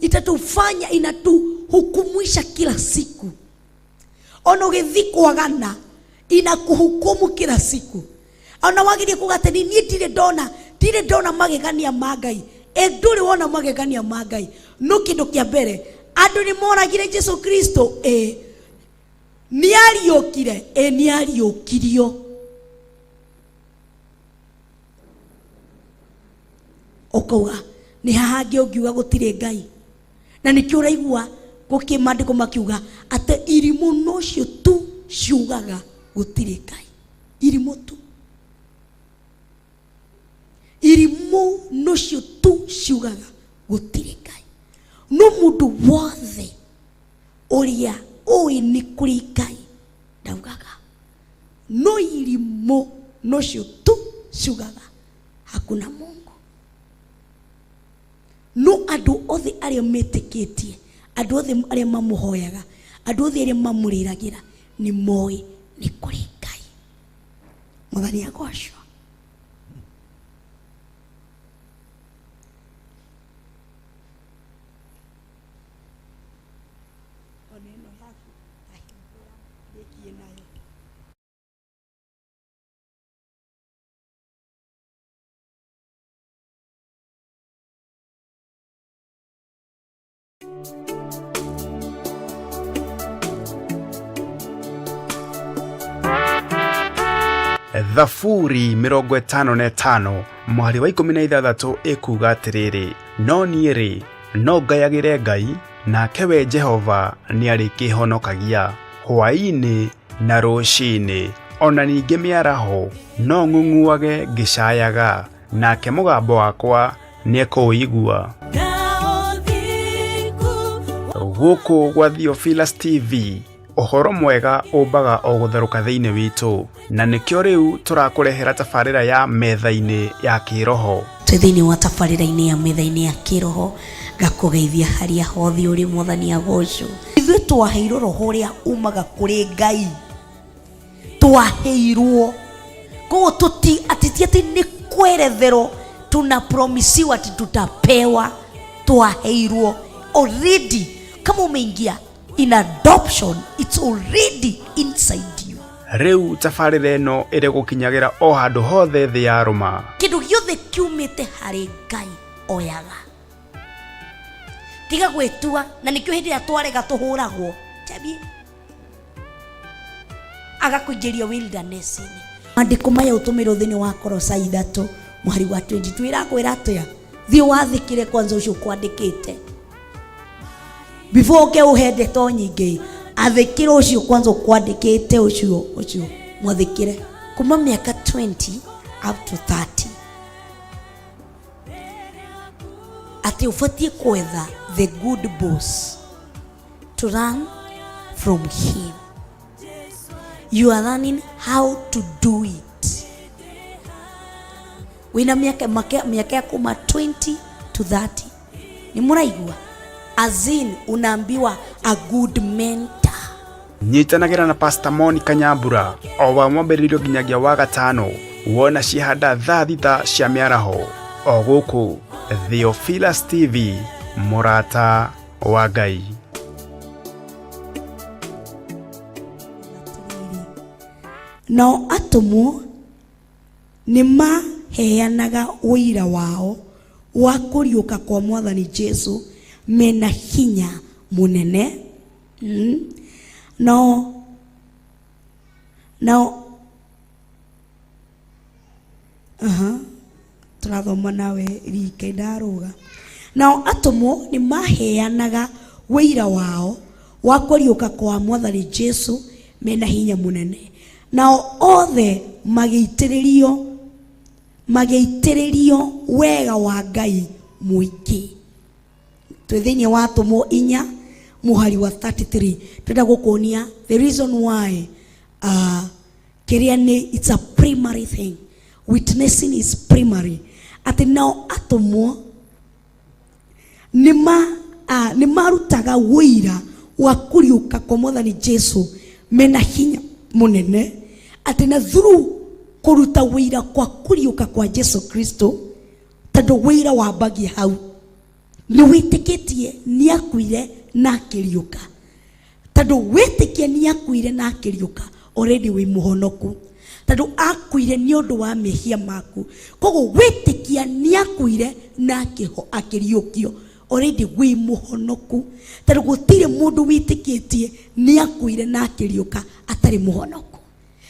itatufanya inatuhukumisha kila siku. Ona ũgĩthiĩ kwagana inakuhukumu kila siku. Ona wagirie kuga atĩ niĩ ndirĩ ndona magegania ma Ngai. Ĩ ndũrĩ wona magegania ma Ngai. No kĩndũ kĩa mbere, andũ nĩ moragire Jesu Kristo, ĩ nĩ ariũkire, ĩ nĩ ariũkirio. Ũkauga nĩ haha hangĩ ũngiuga gũtirĩ Ngai. Na nĩkĩo ũraigua gũkĩ maandĩko makiuga atĩ irimũ nocio tu ciugaga gũtirĩ Ngai. Irimũ tu. Irimũ nocio tu ciugaga gũtirĩ Ngai. No mũndũ wothe ũrĩa ũĩ nĩ kũrĩ Ngai ndaugaga. No irimũ nocio tu ciugaga hakuna Mungu. No andũ othe arĩa metĩkĩtie, andũ othe arĩa mamũhoyaga, andũ othe arĩa mamũrĩragĩra nĩ moĩ nĩ kũrĩ Ngai. Mwathani agocwo. Ona ĩno yaku ahingũra ndĩkie nayo. Thaburi 55 mũhari wa 16 ĩkuuga atĩrĩrĩ, no niĩ rĩ, no ngayagĩre Ngai, nake we Jehova nĩarĩkĩhonokagia hwaĩ-inĩ na rũcinĩ. Ona ningĩ mĩaraho no ng'ung'uage ngĩcayaga, nake mũgambo wakwa nĩekũũigua. Gũkũ gwa Theophilus TV, ũhoro mwega ũmbaga o gũtherũka thĩinĩ witũ, na nĩkĩo rĩu tũrakũrehera tabarĩra ya metha-inĩ ya kĩroho. Twĩ thĩinĩ wa tabarĩra-inĩ ya metha-inĩ ya kĩroho, ngakũgeithia harĩa hothe ũrĩ, Mwathani agocwo. Ithuĩ twaheirwo roho ũrĩa umaga kũrĩ Ngai, twaheirwo koguo tuti ati ti ati nĩ kweretherwo tunapromisiwa ati tutapewa, twaheirwo already. Kama umeingia in adoption, it's already inside you. Rĩu tabarĩra ĩno ĩrĩ gũkinyagĩra o handũ hothe thĩ ya rũma. Kĩndũ gĩothe kiumĩte harĩ Ngai oyaga, tiga gwĩtua. Na nĩkĩo hĩndĩ ĩrĩa twarega tũhũragwo chabi agakũingĩria wilderness-inĩ. Maandĩko maya ũtũmĩrwo thĩinĩ wa Kolosai 3 mũhari wa 22 ĩrakwĩra atĩa? Thiĩ wathĩkĩre kwanza ũcio ũkwandĩkĩte before ũke ũhe ndeto nyingĩ. Athĩkĩra ũcio kwanza ũkwandĩkĩte, ũcio ũcio mwathĩkĩre. Kuma mĩaka 20 up to 30 atĩ ũbatiĩ kwetha the good boss, to run from him. You are learning how to do it. Wĩna mĩaka mĩaka ya kuma 20 to 30, nĩ mũraigua, as in unaambiwa a good mentor. Nyitanagĩra na Pastor Monica Nyambura o wa mwambĩrĩrio nginyagia wa gatano, wona ciahanda thaa 6 cia mĩaraho, o gũkũ Theophilus TV, mũrata wa Ngai. Nao atũmwo nĩ maheanaga ũira wao wa kũriũka kwa Mwathani Jesu mena hinya mũnene. Nao aha tũrathoma nawe rika ndarũga. Nao atũmwo nĩ maheanaga ũira wao wa kũriũka kwa Mwathani Jesu mena hinya mũnene, nao othe magĩitĩrĩrio wega wa Ngai mũingĩ. Twĩ thĩinĩ wa Atũmwo 4 mũhari wa 33. Twenda gũkuonia the reason why kĩrĩa nĩ it's a primary thing, witnessing is primary. Atĩ nao atũmwo nĩ marutaga wũira wa kũriũka kwa Mwathani Jesu mena hinya mũnene, atĩ na through kũruta wũira kwa kũriũka kwa Jesu Kristo, tondũ wũira wambagia hau nĩ wĩtĩkĩtie nĩ akuire na akĩriũka. Tondũ wĩtĩkie nĩ akuire na akĩriũka, already wĩ mũhonoku, tondũ akuire nĩ ũndũ wa mehia maku. Koguo wĩtĩkia nĩ akuire na akĩriũkio, already wĩ mũhonoku, tondũ gũtirĩ mũndũ wĩtĩkĩtie nĩ akuire na akĩriũka atarĩ mũhonoku.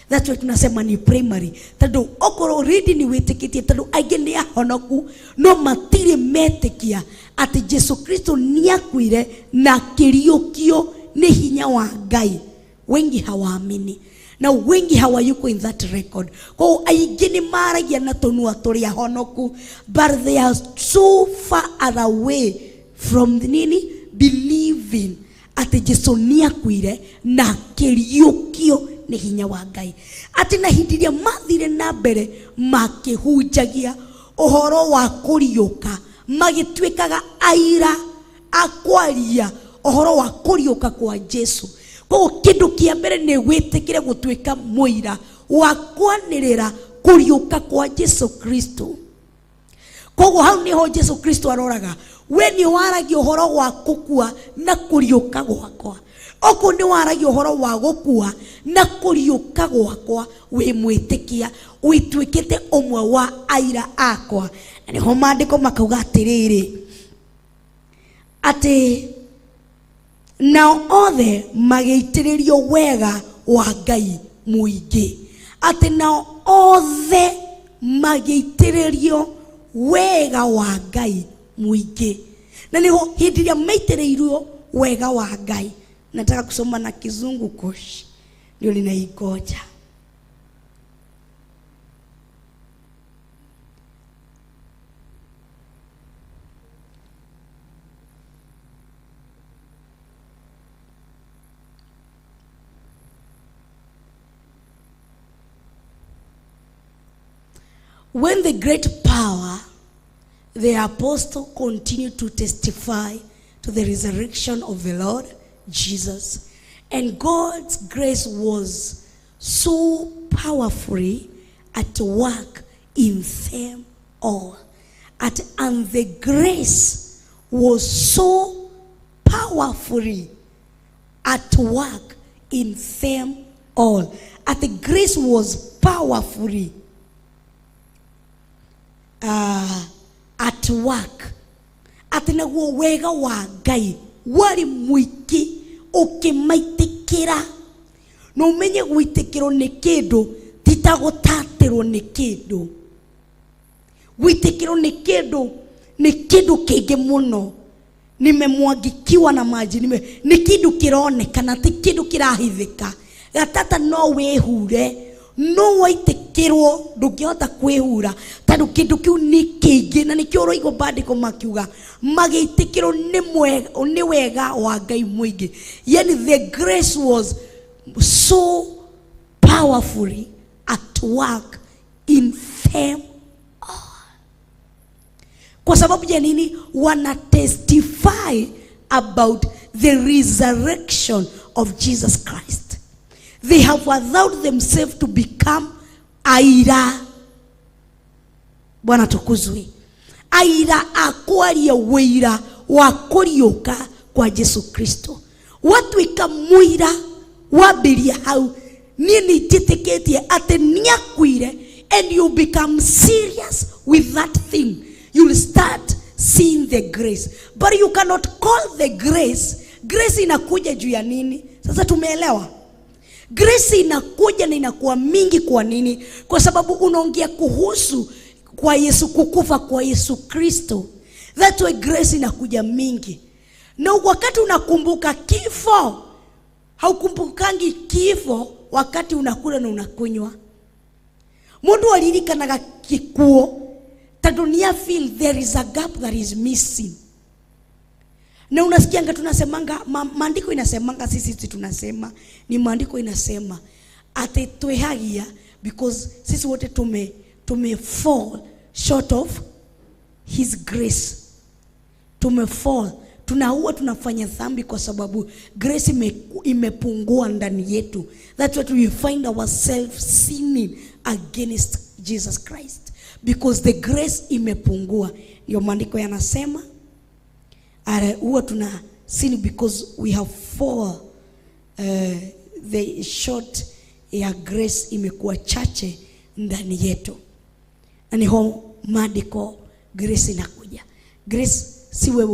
That's why tunasema ni primary, tondũ okorwo already nĩ wĩtĩkĩtie, tondũ aingĩ nĩ ahonoku no matirĩ metĩkia atĩ Jesu Kristo nĩ akuire na akĩriũkio nĩ hinya wa Ngai. Wengi hawaamini na wengi hawayuko in that record. Koguo aingĩ nĩ maragia na tũnua tũrĩ ahonoku, but they are so far away from nini, believing atĩ Jesu nĩ akuire na akĩriũkio nĩ hinya wa Ngai. Atĩ na hĩndĩ ĩrĩa mathire na mbere makĩhunjagia ũhoro wa kũriũka, magĩtuĩkaga aira a kwaria ũhoro wa kũriũka kwa Jesu. Koguo kĩndũ kĩa mbere nĩ wĩtĩkĩre gũtuĩka mũira wa kwanĩrĩra kũriũka kwa Jesu Kristo. Koguo hau nĩho Jesu Kristo aroraga, we nĩ waragia ũhoro wa gũkua na kũriũka gwakwa. Okorwo nĩ waragia ũhoro wa gũkua na kũriũka gwakwa, wĩ mwĩtĩkia, wĩtuĩkĩte ũmwe wa aira akwa. Na nĩho maandĩko makauga atĩrĩrĩ, atĩ nao othe magĩitĩrĩrio wega wa Ngai mũingĩ. Atĩ nao othe magĩitĩrĩrio wega wa Ngai mũingĩ. Na nĩho hĩndĩ ĩrĩa maitĩrĩirio wega wa Ngai. Nataka kusoma na Kizungu kosh, ndio ninaingoja. When the great power, the apostle continued to testify to the resurrection of the Lord Jesus, and God's grace was so powerfully at work in them all. And the grace was so powerfully at work in them all. At the grace was powerfully at work. Atĩ naguo wega wa Ngai warĩ mũingĩ ũkĩmaitĩkĩra. Na ũmenye gwĩtĩkĩrwo nĩ kĩndũ ti ta gũtatĩrwo nĩ kĩndũ. Gwĩtĩkĩrwo nĩ kĩndũ nĩ kĩndũ kĩingĩ mũno. Nimemwagikiwa na maji, nĩ kĩndũ kĩronekana, ti kĩndũ kĩrahithĩka. Gatata no wĩhure, no waitĩkĩrwo ndũngĩhota kwĩhura tondũ kĩndũ kĩu nĩ kĩingĩ. Na nĩkĩo ũraigua maandĩko makiuga magĩitĩkĩrwo nĩ wega wa Ngai mũingĩ. Yani the grace was so powerfully at work in them all. Kwa sababu ya nini? Wana testify about the resurrection of Jesus Christ. They have allowed themselves to become aira. Bwana tukuzwe. Aira akwaria wĩira wa kũriũka kwa Jesu Kristo. Watuĩka mũira wambĩria hau, niĩ nĩ njĩtĩkĩtie atĩ nĩakuire, and you become serious with that thing. You will start seeing the grace. But you cannot call the grace. Grace inakuja juu ya nini? Sasa tumeelewa. Grace inakuja na inakuwa mingi kwa nini? Kwa sababu unaongea kuhusu kwa Yesu, kukufa kwa Yesu Kristo. That's why grace inakuja mingi. Na wakati unakumbuka kifo, haukumbukangi kifo wakati unakula na unakunywa. Mundu alirikanaga kikuo tondũ nĩ feel there is a gap that is missing. Na unasikianga tunasemanga, maandiko inasemanga, sisi tunasema ni maandiko inasema ati twehagia because sisi wote tume fall short of his grace. Tume fall, tunaua, tunafanya dhambi kwa sababu grace imepungua ndani yetu. That's what we find ourselves sinning against Jesus Christ because the grace imepungua. Ndio maandiko yanasema huwa tuna sin because we have fall, the short ya grace imekuwa chache ndani yetu. Na ni ho maandiko grace inakuja. Grace si wewe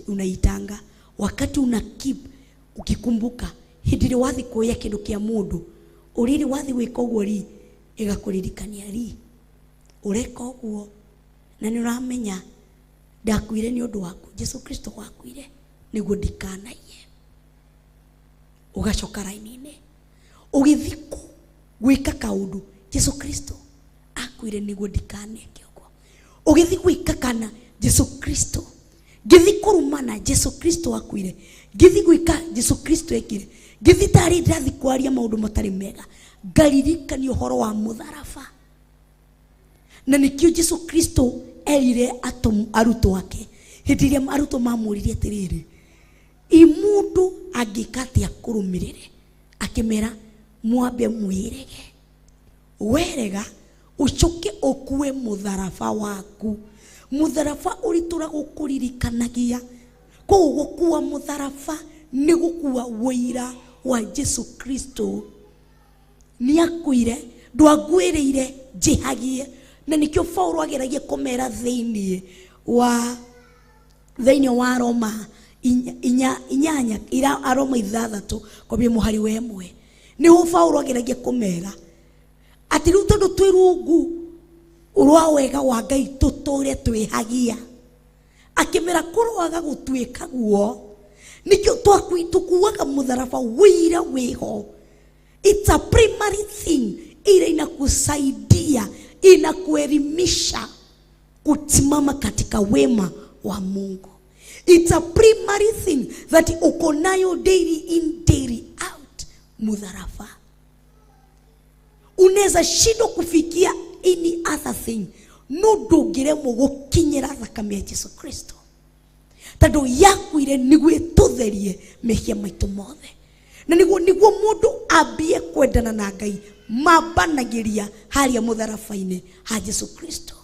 unaitanga. Wakati una keep ukikumbuka hĩndĩ ĩrĩa wathi kuoya kĩndũ kĩa mũndũ, ũrĩrĩ wathi gwĩka ũguo ri ĩgakũririkania ri ũreka ũguo na nĩ ũramenya ndakuire nĩ ũndũ waku, Jesu Kristo wakuire nĩguo ndikanaiye. Ũgacoka raini-inĩ ũgĩthiĩ gwĩka kaũndũ, Jesu Kristo akuire nĩguo ndikaneke ũguo. Ũgĩthiĩ gwĩka kana Jesu Kristo, ngĩthiĩ kũrumana Jesu Kristo akuire, ngĩthiĩ gwĩka Jesu Kristo ekire, ngĩthiĩ tarĩ ndĩrathiĩ kwaria maũndũ matarĩ mega, ngaririkania ũhoro wa mũtharaba. Na nĩkĩo Jesu Kristo erire arutwo ake hĩndĩ ĩrĩa arutwo mamũririe atĩrĩrĩ, ĩ mũndũ angĩka atĩa kũrũmĩrĩre? Akĩmera mwambe mwĩrege, werega ũcoke ũkue mũtharaba waku. Mũtharaba ũritũra gũkũririkanagia. Koguo gũkua mũtharaba nĩ gũkua wũira wa Jesu Kristo. Nĩakuire, ndwaguĩrĩire njĩhagie. Na nĩkĩo Paulo ageragia kũmera thĩinĩ wa Roma inyanya, ira Roma ithathatũ kwambia mũhari wa ĩmwe. Nĩho Paulo ageragia kũmera atĩ rĩu tondũ twĩ rungu rwa wega wa Ngai tũtũre twĩhagia. Akĩmera kũroaga gũtuĩka guo. Nĩkĩo tũkuaga mũtharaba wĩira wĩho. It's a primary thing ile inakusaidia, inakuelimisha kusimama katika wema wa Mungu. It's a primary thing that uko nayo daily in daily out. Mudharafa. Unaweza shindwa kufikia any other thing, no ndũngĩremwo gũkinyĩra thakame ya Jesu Kristo, tondũ yakuire nĩguo ĩtũtherie mehia maitũ mothe, na nĩguo mũndũ ambie kwendana na Ngai mambanagĩria harĩa mũtharaba-inĩ ha Jesu Kristo.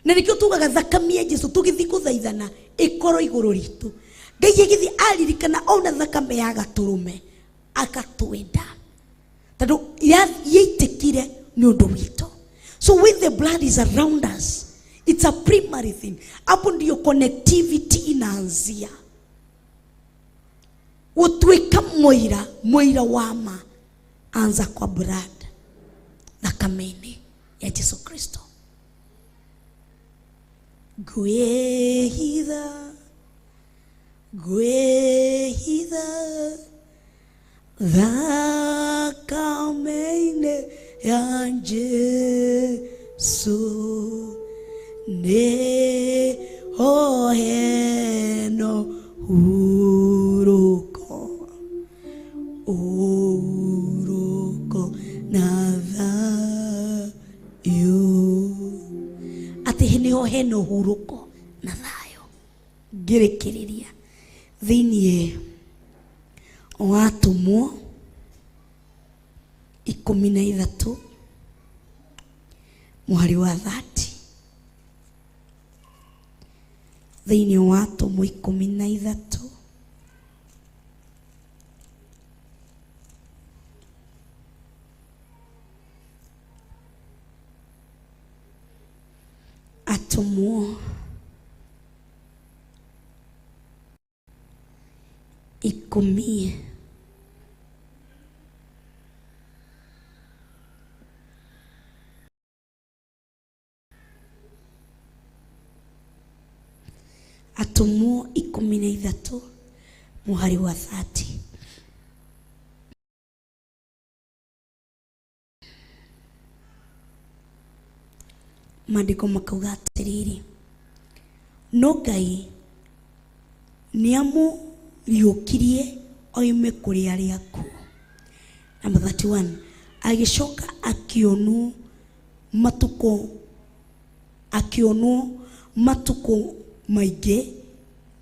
Na nĩkĩo tugaga thakame ya Jesu tũgĩthiĩ gũthaithana ĩkorwo igũrũ ritũ. Ngai agĩthiĩ aririkana ona thakame ya gatũrũme akatwenda, tondũ yaitĩkire nĩ ũndũ witũ. So when the blood is around us, it's a primary thing. Hapo ndio connectivity inaanzia. Gũtuĩka mũira, mũira wa ma, anza kwa blood, thakame-inĩ ya Jesu Kristo. Gwĩhitha, gwĩhitha thakame-inĩ ya Jesu, nĩho hena ũhurũko, ũhurũko na thayũ. Atĩ nĩho hena ũhurũko na thayũ. Ngĩrĩkĩrĩria thĩiniĩ wa Atũmwo 13 mũhari wa 30. Thĩiniĩ wa Atũmwo 13 Atũmwo 10 Atũmwo 13 mũhari wa 30. Maandĩko makauga atĩrĩrĩ, no Ngai nĩamũriũkirie oime kũrĩ arĩa akuũ. Number 31, agĩcoka akĩonwo matukũ, akĩonwo matukũ maingĩ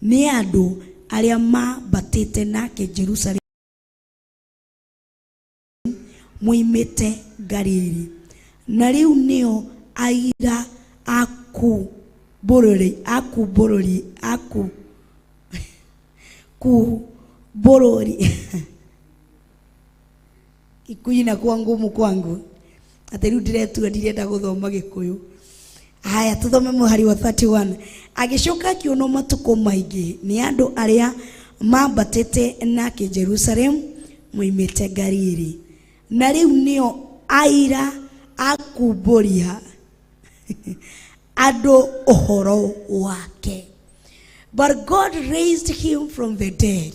nĩ andũ arĩa mambatĩte nake Jerusalemu moimĩte Galili, na rĩu nĩo aira akumbũrũri. Gĩkũyũ inakuwa ngumu kwangu, atĩ rĩu ndĩretua ndirenda gũthoma Gĩkũyũ. Haya, tuthome mũhari wa 31. Agĩcoka akĩonwo matukũ maingĩ nĩ andũ arĩa mambatĩte nake Jerusalemu moimĩte Galili, na rĩu nĩo aira akumbũria andũ ũhoro wake. But God raised him from the dead,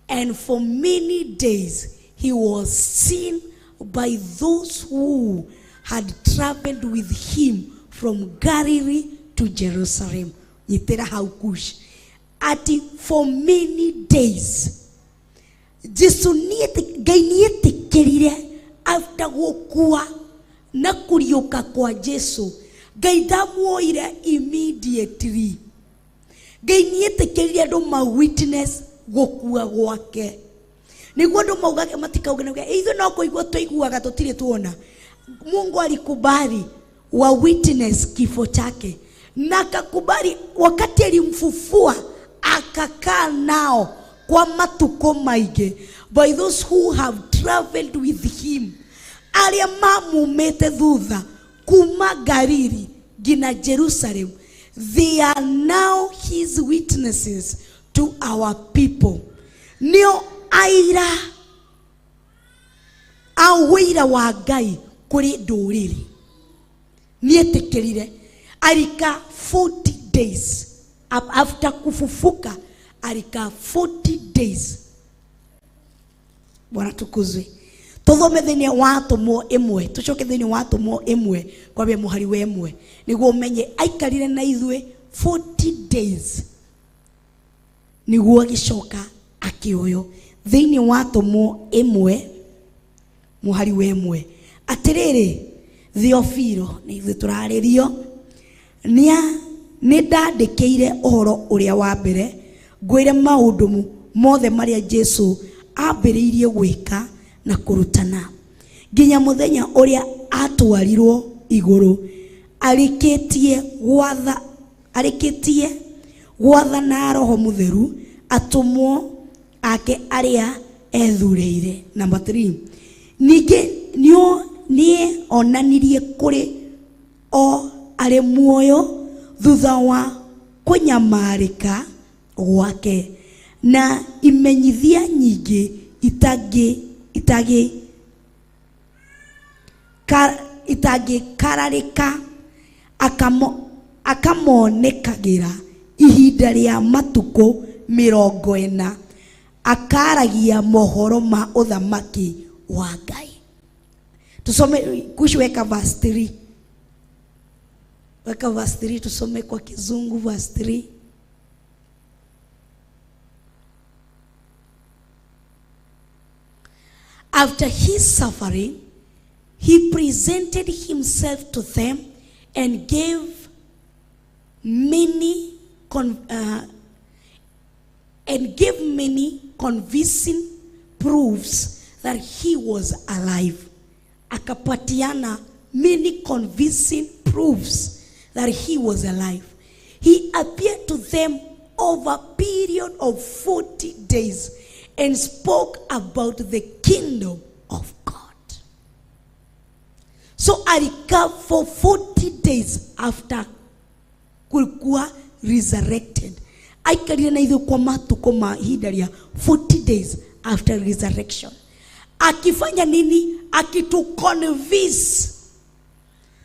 and for many days he was seen by those who had traveled with him from Galilee to Jerusalem. Nyitĩra hau Kush. Ati for many days. Jesu Ngai nĩetĩkĩrire after gũkua na kũriũka kwa Jesu. Ngai ndamuoire immediately. Ngai nĩetĩkĩrire andũ ma witness gũkua gwake. Nĩguo andũ maugage matikauge na ithuĩ no kũigua tũiguaga tũtirĩ tuona. Mungu alikubali wa witness kifo chake, na akakubali wakati alimfufua akakaa nao kwa matukũ maingĩ, by those who have traveled with him, arĩa mamumĩte thutha kuma Galili nginya Jerusalem. They are now his witnesses to our people. Nĩo aira a wĩira wa Ngai kũrĩ ndũrĩrĩ. Nĩetĩkĩrire alika 40 days after kufufuka, alika 40 days. Bwana tukuzwe. Tuthome thĩinĩ wa Atũmwo 1, tũcoke thĩinĩ wa Atũmwo 1 kwambia mũhari wa 1, nĩguo ũmenye aikarire na ithuĩ 40 days nĩguo agĩcoka akĩoywo. Thĩinĩ wa Atũmwo 1 mũhari wa 1, atĩrĩrĩ, Theofilo nĩ ithuĩ tũrarĩrio nĩa nĩ ndandĩkĩire ũhoro ũrĩa wa mbere ngwĩre maũndũ mothe marĩa Jesu ambĩrĩirie gwĩka na kũrutana nginya mũthenya ũrĩa atwarirwo igũrũ arĩkĩtie gwatha arĩkĩtie gwathana roho mũtheru atũmwo ake arĩa ethurĩire. Number 3, ningĩ nĩonanirie kũrĩ o arĩ muoyo thutha wa kũnyamarĩka gwake na imenyithia nyingĩ itangĩkararĩka akamonekagĩra ihinda rĩa matukũ 40 akaragia mohoro ma ũthamaki wa Ngai. Tusome kushweka verse 3. Weka verse 3 tusome kwa Kizungu verse 3. After his suffering, he presented himself to them and gave many convincing proofs that he was alive. Akapatiana many convincing proofs that he was alive. He appeared to them over a period of 40 days and spoke about the kingdom of God. So alikaa for 40 days after kulikuwa resurrected. Aikarire na ithuĩ kwa matukũ ma ihinda rĩa 40 days after resurrection. Akifanya nini? Akituconvince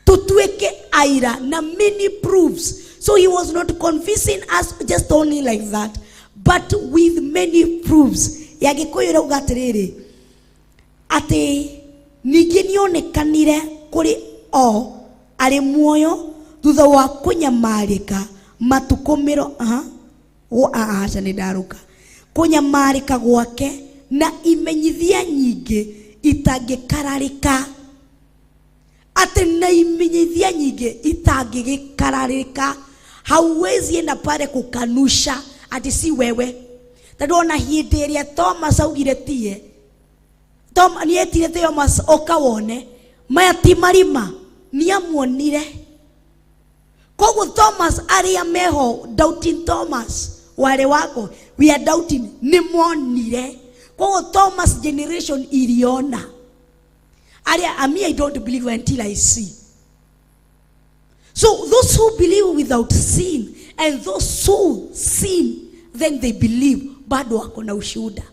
tutuweke aira na many proofs. So he was not convincing us just only like that, but with many proofs. Ya Gĩkũyũ ĩrauga atĩrĩrĩ, atĩ ningĩ nĩonekanire kũrĩ o arĩ muoyo thutha wa kũnyamarĩka matukũ aca nĩ ndarũka kũnyamarĩka gwake na imenyithia nyingĩ itangĩkararĩka, atĩ na imenyithia nyingĩ itangĩgĩkararĩka. Hauwezi enda pale kukanusha ati si wewe, tondũ ona hĩndĩ ĩrĩa Thomas augire tie nietire Thomas oka wone maya ti marima, nĩamuonire. Koguo Thomas arĩa meho doubting Thomas wale wako we are doubting nĩmonire. Koguo Thomas generation iliona. Arĩa ami I don't believe until I see. So those who believe without sin and those who sin then they believe, bado wako na ushuhuda.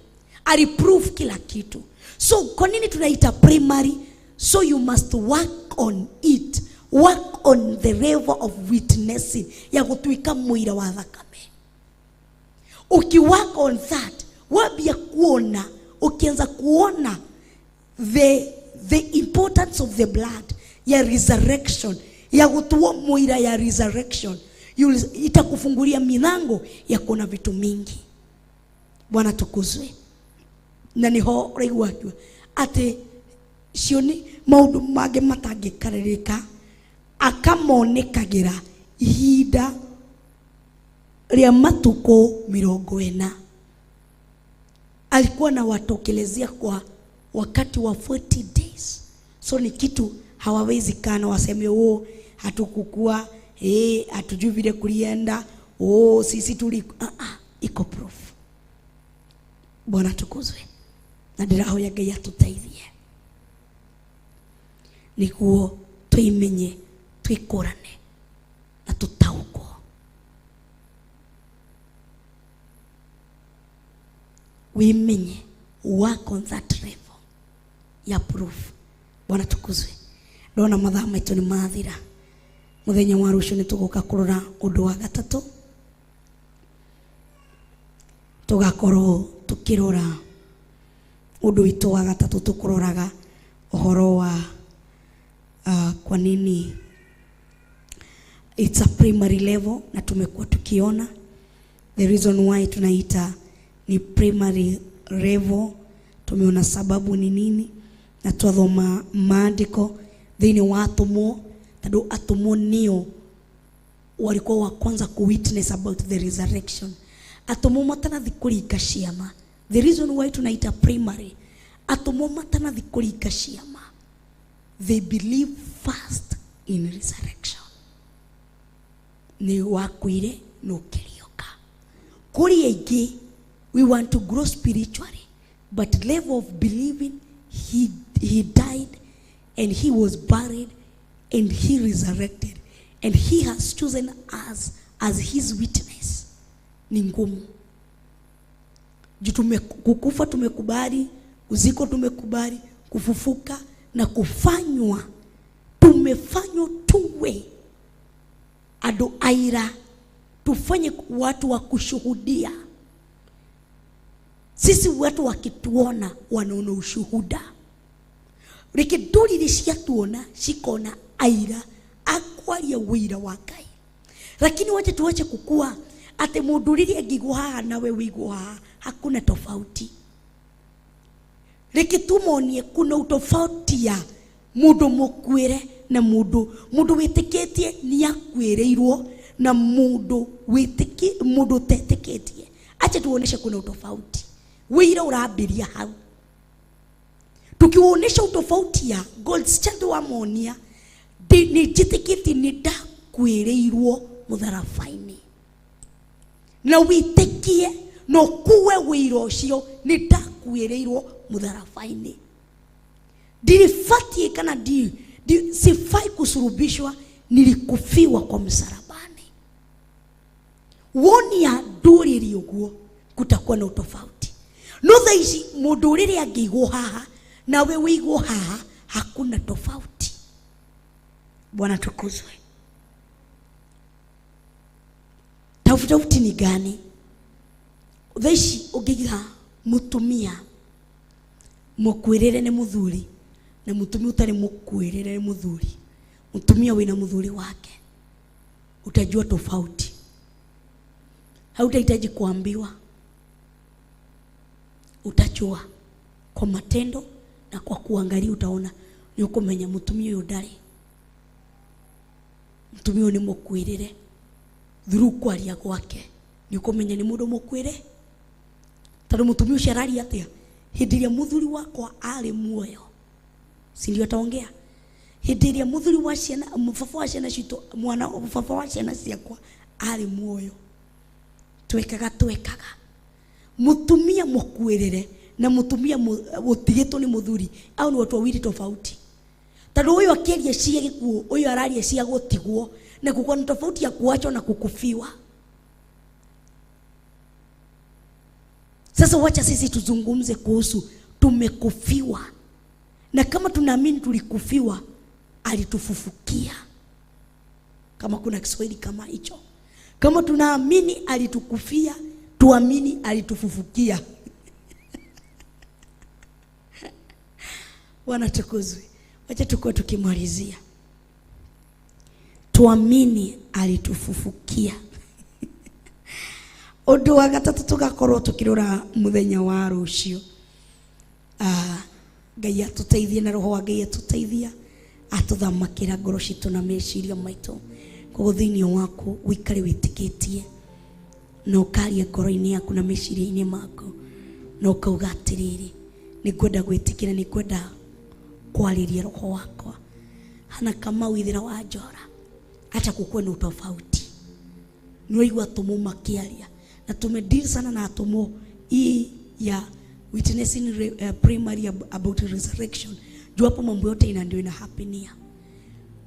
Aliprove kila kitu. So kwa nini tunaita primary? So you must work on it. Work on the level of witnessing ya gutuika muira wa thakame. Ukiwork on that, wambia kuona, ukianza kuona the importance of the blood ya resurrection, ya gutuo muira ya resurrection, itakufungulia milango ya kuona vitu mingi. Bwana tukuzwe. Na niho uraigua akiuga ati cioni maundu mangĩ matangĩkarĩrĩka akamonekagĩra ihinda rĩa matukũ 40. Alikuwa na watokelezea kwa wakati wa 40 days. So ni kitu hawawezi kana waseme oh hatukukua, hatujui vile kulienda, oh sisi tuli iko proof. Bwana tukuzwe. Na ndĩrahoya Ngai atũteithie nĩguo twĩmenye, twĩkũrane na tũtaũkwo. Wĩmenye, work on that level ya proof. Bwana tukuzwe. Ndona mathaa maitũ nĩ mathira. Mũthenya wa rũciũ nĩ tũgũka kũrora ũndũ wa gatatũ, tũgakorwo tũkĩrora ũndũ witũ wa gatatũ, tũkũroraga ũhoro wa kwa nini it's a primary level, na tumekuwa tukiona the reason why tunaita ni primary level. Tumeona sababu ni nini na twathoma maandiko. Thĩinĩ wa atũmwo, tondũ atũmwo nĩo walikuwa wa kwanza ku witness about the resurrection. Atũmwo matanathi kũringa ciama, the reason why tunaita primary, atũmwo matanathi kũringa ciama, they believe first in resurrection. Nĩ wakuire na ũkĩriũka. Kũrĩ aingĩ, we want to grow spiritually, but level of believing he died and he was buried and he resurrected and he has chosen us as his witness ni ngumu. Juu kukufa tumekubali, uziko tumekubali, kufufuka na kufanywa, tumefanywa tuwe andũ aira, tufanye watu wa kushuhudia. Sisi watu wakituona wanaona ushuhuda. Reke ndũrĩrĩ ciatuona cikona aira akwaria wĩira wa Ngai. Lakini wache tuache kukua ate mũndũ rĩrĩa angĩigwo haha nawe wĩigwo haha, hakuna tofauti. Reke tumonie kuna utofauti ya mũndũ mũkuĩre na mũndũ wĩtĩkĩtie nĩakuĩrĩirwo na mũndũ mũndũ ũtetĩkĩtie. Acha tuoneshe kuna utofauti. Wĩira ũrambĩria hau. Tukiuonesha utofauti ya gold standard wa monia, nĩ njĩtĩkĩtie nĩ ndakuĩrĩirwo mũtharaba-inĩ. Na wĩtĩkie na ũkue wĩira ũcio nĩ ndakuĩrĩirwo mũtharaba-inĩ. Ndiribatiĩ kana sifai kusurubishwa, nilikufiwa kwa msalabani. Wonia ndũrĩrĩ ũguo kutakuwa na utofauti. No thaa ici mũndũ ũrĩrĩ angĩigwo haha nawe wĩigwo haha, hakuna tofauti. Bwana tukuzwe. Tofauti ni gani? Thaa ici ũngĩiga mũtumia mũkuĩrĩre nĩ mũthuri na mũtumia ũtarĩ mũkuĩrĩre nĩ mũthuri, mũtumia wĩna mũthuri wake, utajua tofauti. Hautahitaji kuambiwa, utajua kwa matendo na kwa kuangalia. Utaona ni ukumenya mutumia uyu ndari, mutumia uyu ni mukuirire through kwaria gwake, ni ukumenya ni mundu mukuire. Tondu mutumia ucio araria atia hindi iria muthuri wakwa ari muoyo, si ndio ataongea? Hindi iria muthuri wa ciana, baba wa ciana citu, mwana baba wa ciana ciakwa ari muoyo, twekaga mutumia mukuirire na mutumia utigitwo ni muthuri, au ni watu wawili tofauti. Tondu uyu akiaria cia gikuo, uyu araria cia gutigwo, na kuko ni tofauti ya kuachwa na kukufiwa. Sasa wacha sisi tuzungumze kuhusu tumekufiwa, na kama tunaamini tulikufiwa, alitufufukia. Kama kuna Kiswahili kama hicho, kama tunaamini alitukufia, tuamini alitufufukia. Bwana tukuzwe. Wacha tukue tukimalizia. Tuamini alitufufukia. Undu wa gatatu tugakorwo tukirora muthenya wa rucio. Ngai atuteithie na roho wa Ngai atuteithia, atuthamakira ngoro citu na meciria maitu. Koguo thiini waku wikare witikitie na ukaria ngoro-inĩ yaku na meciria-inĩ maku, na ukauga atiriri, nĩngwenda gwĩtĩkĩra, nĩngwenda kwarĩria roho wakwa. Hana kama withira wa njora, acha kukuwe na utofauti. Nĩwaigua atũmwo makĩaria, na tumedeal sana na atũmwo hii ya witnessing primary about resurrection. Juu hapo mambo yote ina ndio ina happenia.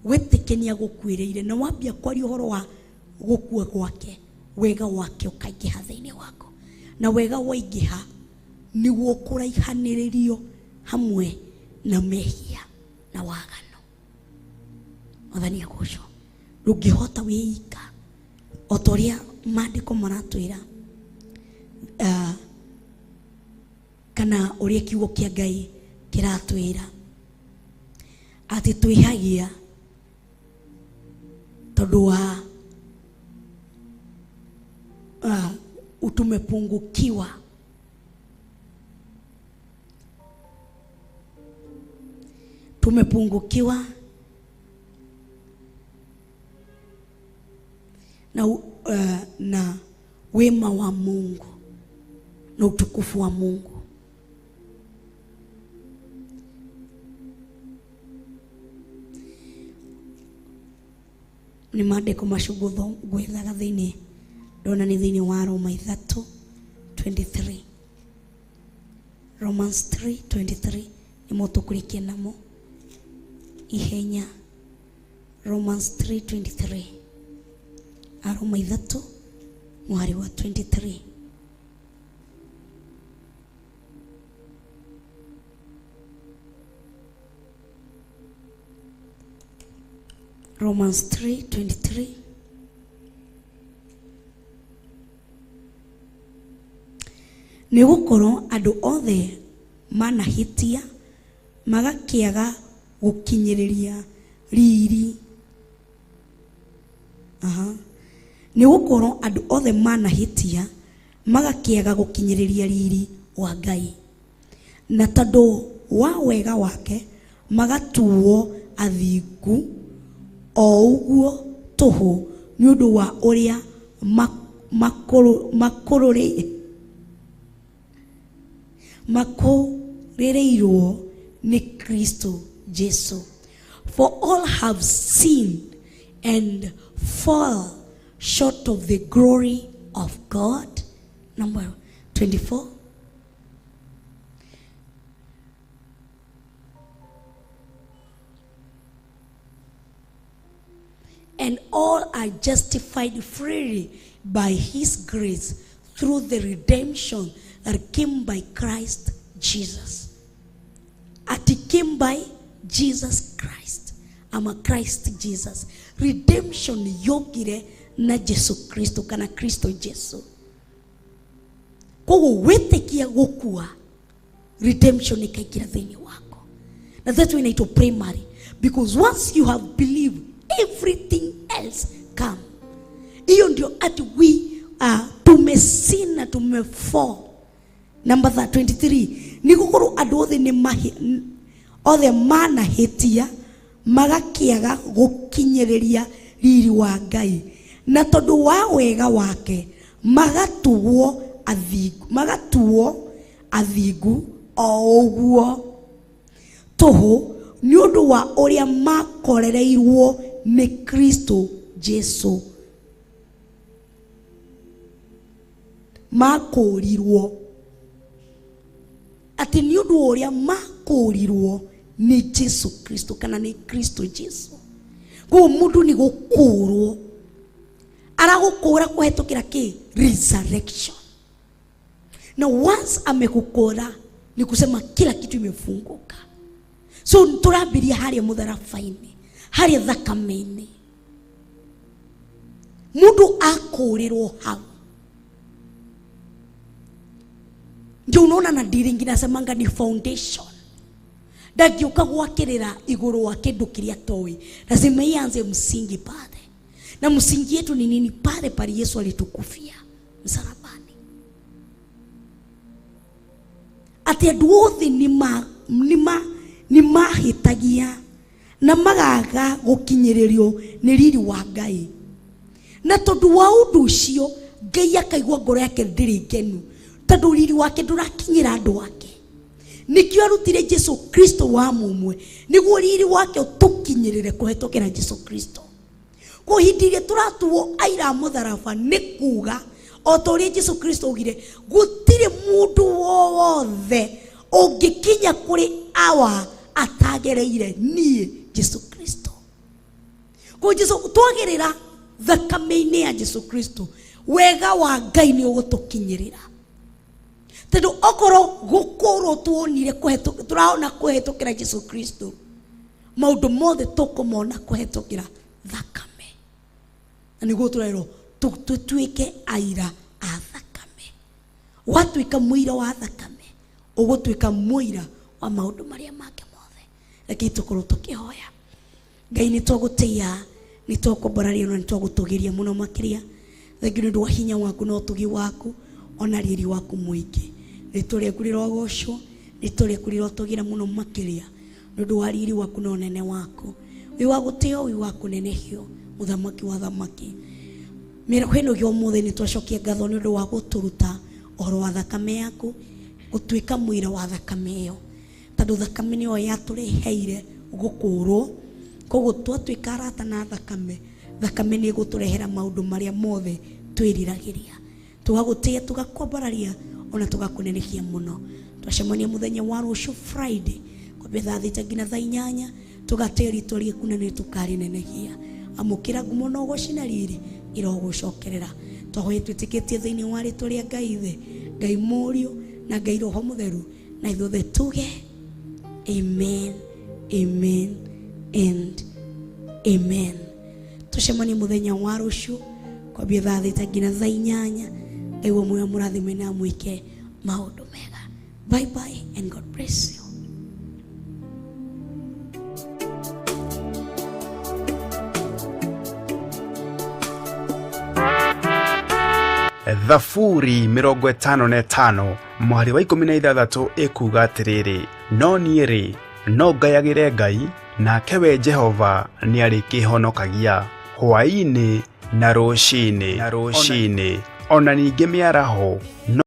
Wĩtĩkenia gũkuĩrĩire na wambia kwaria ũhoro wa gũkua gwake, wega wake ũkaingĩha thĩinĩ wako, na wega waingĩha nĩguo kũraihanĩrĩrio hamwe na mehia na wagano. Mwathani agocwo. Ndũngĩhota wĩika o ta ũrĩa maandĩko maratwĩra, kana ũrĩa kiugo kĩa Ngai kĩratwĩra atĩ twĩhagia tondũ wa tumepungukiwa. Tumepungukiwa na wema wa Mungu na utukufu wa Mungu. Nĩ maandĩko macio ngwethaga thĩinĩ, ndona nĩ thĩinĩ wa Roma 3:23. Romans 3:23 nĩmo tũkũrĩkia namo ihenya. Romans 3:23, Aroma 3 mũhari wa 23. Romans 3:23. Nĩ gũkorwo andũ othe manahĩtia magakĩaga gũkinyĩrĩria riri. Nĩ gũkorwo andũ othe manahĩtia magakĩaga gũkinyĩrĩria riri wa Ngai, na tondũ wa wega wake magatuo athingu o ũguo tũhũ nĩ ũndũ wa ũrĩa makũrĩrĩirwo nĩ Kristo Jesu. For all have sinned and fall short of the glory of God. Number 24. And all are justified freely by his grace through the redemption that came by Christ Jesus. At it came by Jesus Christ. I'm a Christ Jesus. Redemption yokire na Jesu Kristo kana Kristo Jesu. Koguo wĩtĩkia gũkua, redemption ĩkaingĩra thĩinĩ wako. Na that's why inaitwa primary, because once you have believed, everything else come. Hiyo ndio ati we tumesin na tumefall. Number 23, nĩ gũkorwo andũ othe nĩ othe manahĩtia magakĩaga gũkinyĩrĩria riri wa Ngai, na tondũ wa wega wake magatuo athingu o ũguo tũhũ nĩ ũndũ wa ũrĩa makorereirwo nĩ Kristo Jesu. Makũrirwo atĩ nĩ ũndũ wa ũrĩa makũrirwo nĩ Jesu Kristo kana nĩ Kristo Jesu. Koguo mũndũ nĩ gũkũrwo aragũkũra kũhetũkĩra kĩ? Resurrection. Na once amekukora ni kusema kila kitu imefunguka. So tũrambiria harĩa mũtharaba-inĩ, harĩa thakame-inĩ. Mũndũ akũrĩrwo hau. Ndio unaona na diri ingine nasemanga ni foundation. Ndangĩũka gwakĩrĩra igũrũ wa kĩndũ kĩrĩa toĩ. Lazima ianze msingi pale. Na msingi yetu ni nini? Pale pale Yesu alitukufia msalabani. Atĩ andũ othe nĩ mahĩtagia na magaga gũkinyĩrĩrio nĩ riri wa Ngai. Na tondũ wa ũndũ ũcio Ngai akaigua ngoro yake ndĩrĩ ngenu, tondũ riri wake ndũrakinyĩra andũ ake. Nĩkĩo arutire Jesu Kristo wa mũmwe, nĩguo riri wake ũtũkinyĩrĩre kũhetũkĩra Jesu Kristo. Kwa hĩndĩ ĩrĩa tũratuo aira mũtharaba nĩ kuga o ta ũrĩa Jesu Kristo augire, gũtirĩ mũndũ wothe ũngĩkinya kũrĩ awa atagereire niĩ Jesu Kristo. Kwa Jesu twagerera thakame-inĩ ya Jesu Kristo, wega wa Ngai nĩ ũgũtũkinyĩrĩra. Tondũ okorwo gũkũrwo tuonire tũraona kũhetũkĩra Jesu Kristo, maũndũ mothe tũkũmona kũhetũkĩra thakame. Na nĩguo tũrerwo tũtuĩke aira a thakame. Watuĩka mũira wa thakame, ũgũtuĩka mũira wa maũndũ marĩa make mothe. Reke tũkorwo tũkĩhoya. Ngai nĩ twagũtĩia, nĩ twakwambararia na nĩ twagũtũgĩria mũno makĩria. Thengiũ nĩ ũndũ wa hinya waku na ũtugi waku ona riri waku mũingĩ. Rĩtwa rĩaku rĩrogocwo, rĩtwa rĩaku rĩrotũgĩra mũno makĩria nĩ ũndũ wa riri waku na ũnene waku. Wĩ wa gũtĩo, wĩ wa kũnenehio, mũthamaki wa thamaki. Mĩaraho ĩno ya ũmũthĩ nĩ twacokia ngatho nĩ ũndũ wa gũtũruta ũhoro wa thakame yaku, gũtuĩka mũira wa thakame ĩyo, tondũ thakame nĩyo yatũreheire gũkũrwo. Koguo twatuĩka arata na thakame, thakame nĩ ĩgũtũrehera maũndũ marĩa mothe twĩriragĩria. Tũgagũtĩĩa, tũgakwambararia, ona tũgakũnenehia mũno. Twacemania mũthenya wa rũciũ Friday kwambia thaa 6 nginya thaa 8, tũgatĩĩa rĩtwa rĩaku na nĩ tũkarĩnenehia. Amũkĩra ngumo na ũgoci na riri irogũcokerera. Twahoya twĩtĩkĩtie thĩinĩ wa rĩtwa rĩa Ngai Ithe, Ngai Mũriũ na Ngai Roho Mũtheru, na ithuothe tuge amen, amen and amen. Tũcemanie mũthenya wa rũciũ kwambia thaa 6 nginya thaa 8. Ngai wa muoyo mũrathime na mwĩke maũndũ mega. Bye bye and God bless you. Thaburi 55 mũhari wa 16 ĩkuuga atĩrĩrĩ, no niĩ rĩ, no ngayagĩre Ngai, nake we Jehova nĩarĩkĩhonokagia hwaĩ-inĩ na rũcinĩ, na rũcinĩ, ona ningĩ mĩaraho no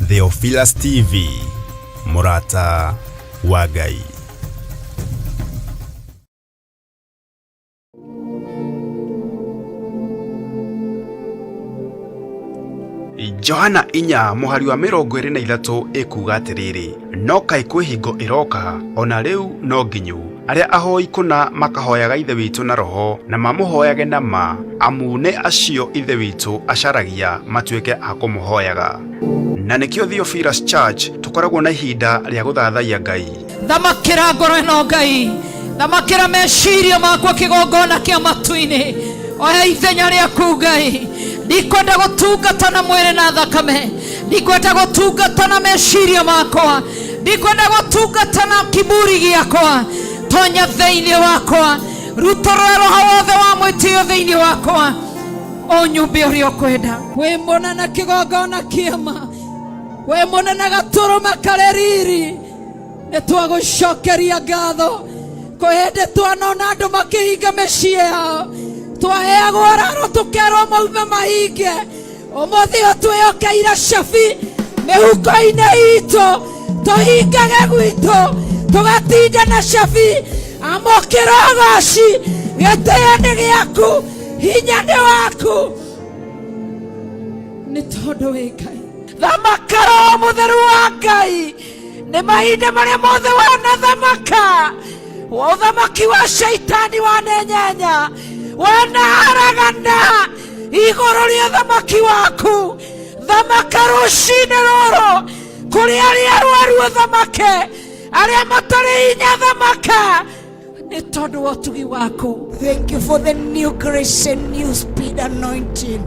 Theophilus TV, mũrata wa Ngai. Johana 4 mũhari wa 23 ĩkuuga atĩrĩrĩ, no kaĩ kwĩ hingo ĩroka, ona rĩu no nginyu, arĩa ahoi kũna makahoyaga Ithe witũ na roho, na mamũhoyage na ma, amu nĩ acio Ithe witũ acaragia matuĩke a kũmũhoyaga. Na nĩkĩo Theophilus Church tũkoragwo na ihinda rĩa gũthathaiya Ngai. Thamakĩra ngoro ĩno Ngai, thamakĩra meciria makwa kĩgongona kĩa matu-inĩ, oya ithenya rĩaku Ngai. Ndikwenda gũtungata na mwĩrĩ na thakame, ndikwenda gũtungata na meciria makwa, ndikwenda gũtungata na kiburi gĩakwa. Tonya thĩinĩ wakwa, rutũrũra roho wothe wa mwĩtĩo thĩinĩ wakwa, ũnyumbe ũrĩa ũkwenda. Wĩ mũnene kĩgongona kĩama, wĩ mũnene gatũrũme karĩ riri, nĩ twagũcokeria ngatho. Kwĩ hĩndĩ twanona andũ makĩhinga mĩciĩ yao, twaheagwo raro tũkerwo maume mahinge. Ũmũthĩ ũyũ twĩyokeire cabi mĩhuko-inĩ itũ, tũhingage gwitũ tũgatinda na cabi. Amũkĩra ũgoci, gĩtĩo nĩ gĩaku, hinya nĩ waku, nĩ tondũ wĩ Ngai. Thamaka Roho Mũtheru wa Ngai, nĩ mahinda marĩa mothe wanathamaka, ũthamaki wa shaitani wanenyenya, wanaharagana igũrũ rĩa ũthamaki waku. Thamaka rũcinĩ rũrũ kũrĩ arĩa arwaru, ũthamake arĩa matarĩ hinya, thamaka nĩ tondũ wa ũtugi waku. Thank you for the new grace and new speed anointing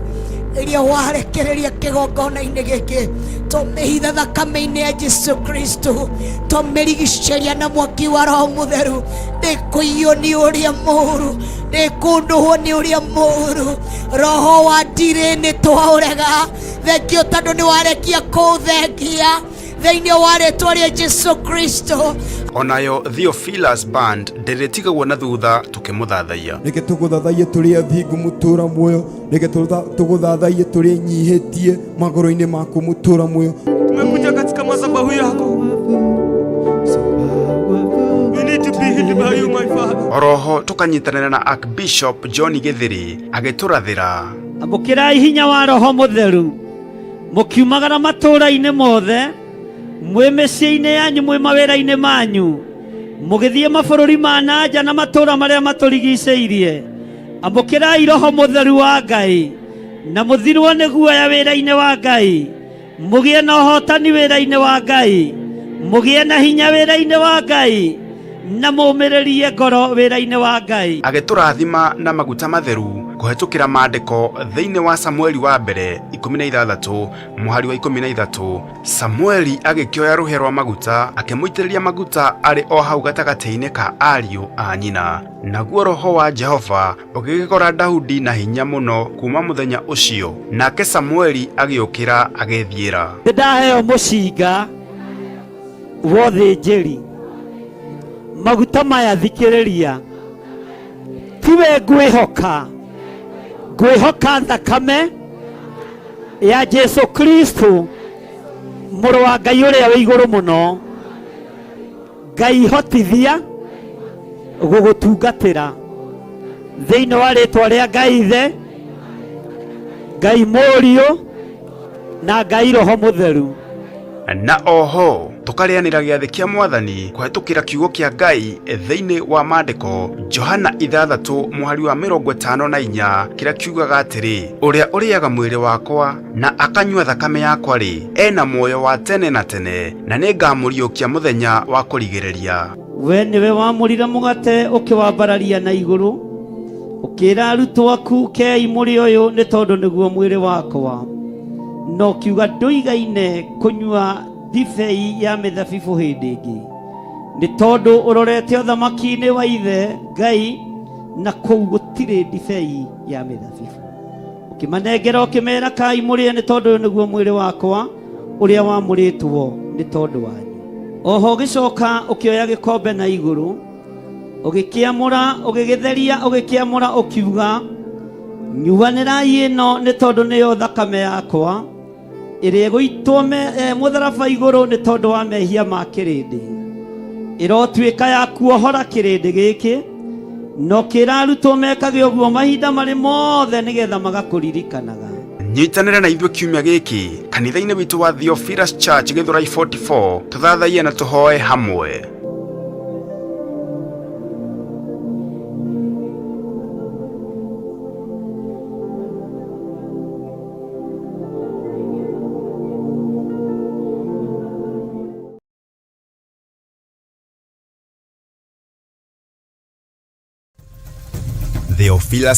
ĩrĩa warekereria kĩgongona-inĩ gĩkĩ. Tũmĩhitha thakame-inĩ ya Jesu Kristo, tũmĩrigicĩria na mwaki wa Roho Mũtheru. Ndĩkũiywo nĩ ũrĩa mũũru, ndĩkũndũhwo nĩ ũrĩa mũũru. Roho wa ndirĩ nĩ twaũrega. Thengio tondũ nĩ warekia kũũthengia thĩinĩ wa rĩtwa rĩa Jesu Kristo. Onayo Theophilus Band ndĩrĩtigagwo na thutha tũkĩmũthathaiya. Reke tũgũthathaiye tũrĩ athingu mũtũra muoyo, reke tũgũthathaiye tũrĩ nyihĩtie magũrũ-inĩ maku mũtũra muoyo. Tumekuja katika madhabahu yako. We need to be healed by you, my Father. Oroho tũkanyitanĩra na Archbishop John Gĩthĩri agĩtũrathĩra. Amũkĩrai hinya wa Roho Mũtheru mũkiumagara matũũra-inĩ mothe, mwĩ mĩciĩ-inĩ yanyu, mwĩ mawĩra-inĩ manyu, mũgĩthiĩ mabũrũri ma na nja na matũũra marĩa matũrigicĩirie. Amũkĩrai Roho Mũtheru wa Ngai na mũthirwo nĩ guoya wĩra-inĩ wa Ngai, mũgĩe na ũhotani wĩra-inĩ wa Ngai. Mũgĩe na hinya wĩra-inĩ wa Ngai na mũmĩrĩrie ngoro wĩra-inĩ wa Ngai. Agĩtũrathima na maguta matheru kũhetũkĩra maandĩko thĩinĩ wa Samueli wa mbere 16 mũhari wa 13. Samueli agĩkĩoya rũhĩa rwa maguta akĩmũitĩrĩria maguta arĩ o hau gatagatĩ-inĩ ka ariũ a nyina. Naguo roho wa Jehova ũgĩgĩkora Daudi na hinya mũno kuma mũthenya ũcio, nake Samueli agĩũkĩra agĩthiĩra. Ndaheo mũcinga wa ũthĩnjĩri maguta maya thikĩrĩria tiwe ngwĩhoka ngwĩhoka thakame ya Jesu Kristo mũrũ wa Ngai ũrĩa wĩ igũrũ mũno. Ngai hotithia gũgũtungatĩra thĩinĩ wa rĩtwa rĩa Ngai Ithe, Ngai Mũriũ na Ngai Roho Mũtheru. Na oho tũkarĩanĩra gĩathĩ kĩa Mwathani kũhetũkĩra kiugo kĩa Ngai thĩinĩ wa maandĩko Johana 6 mũhari wa 54 kĩrĩa kiugaga atĩrĩ, ũrĩa ũrĩaga mwĩrĩ wakwa na akanyua thakame yakwa rĩ, ena muoyo wa tene na tene, na nĩngamũriũkia mũthenya wa kũrigĩrĩria. We nĩwe wamũrire mũgate ũkĩwambararia na igũrũ ũkĩra arutwo aku kei mũrĩ ũyũ nĩ tondũ nĩguo mwĩrĩ wakwa, na ũkiuga ndũigaine kũnyua ndibei ya mĩthabibũ hĩndĩ ĩngĩ nĩ tondũ ũrorete ũthamaki-inĩ wa Ithe Ngai na kũu gũtirĩ ndibei ya mĩthabibũ. Ũkĩmanengera ũkĩmera kai mũrĩe nĩ tondũ ũyũ nĩguo mwĩrĩ wakwa ũrĩa wamũrĩtwo nĩ tondũ wanyu. Oho ũgĩcoka ũkĩoya gĩkombe na igũrũ ũgĩkĩamũra ũgĩgĩtheria ũgĩkĩamũra ũkiuga nyuanĩrai ĩno nĩ tondũ nĩyo thakame yakwa ĩrĩa ĩgũitwo mũtharaba igũrũ nĩ tondũ wa mehia ma kĩrĩndĩ, ĩrotuĩka ya kuohora kĩrĩndĩ gĩkĩ. Na ũkĩra arutwo mekage ũguo mahinda marĩ mothe nĩgetha magakũririkanaga. Nyitanĩra na ithuĩ kiumia gĩkĩ kanitha-inĩ witũ wa Theophilus Church Gĩthũrai 44, tũthathaiye na tũhoe hamwe. Theophilus.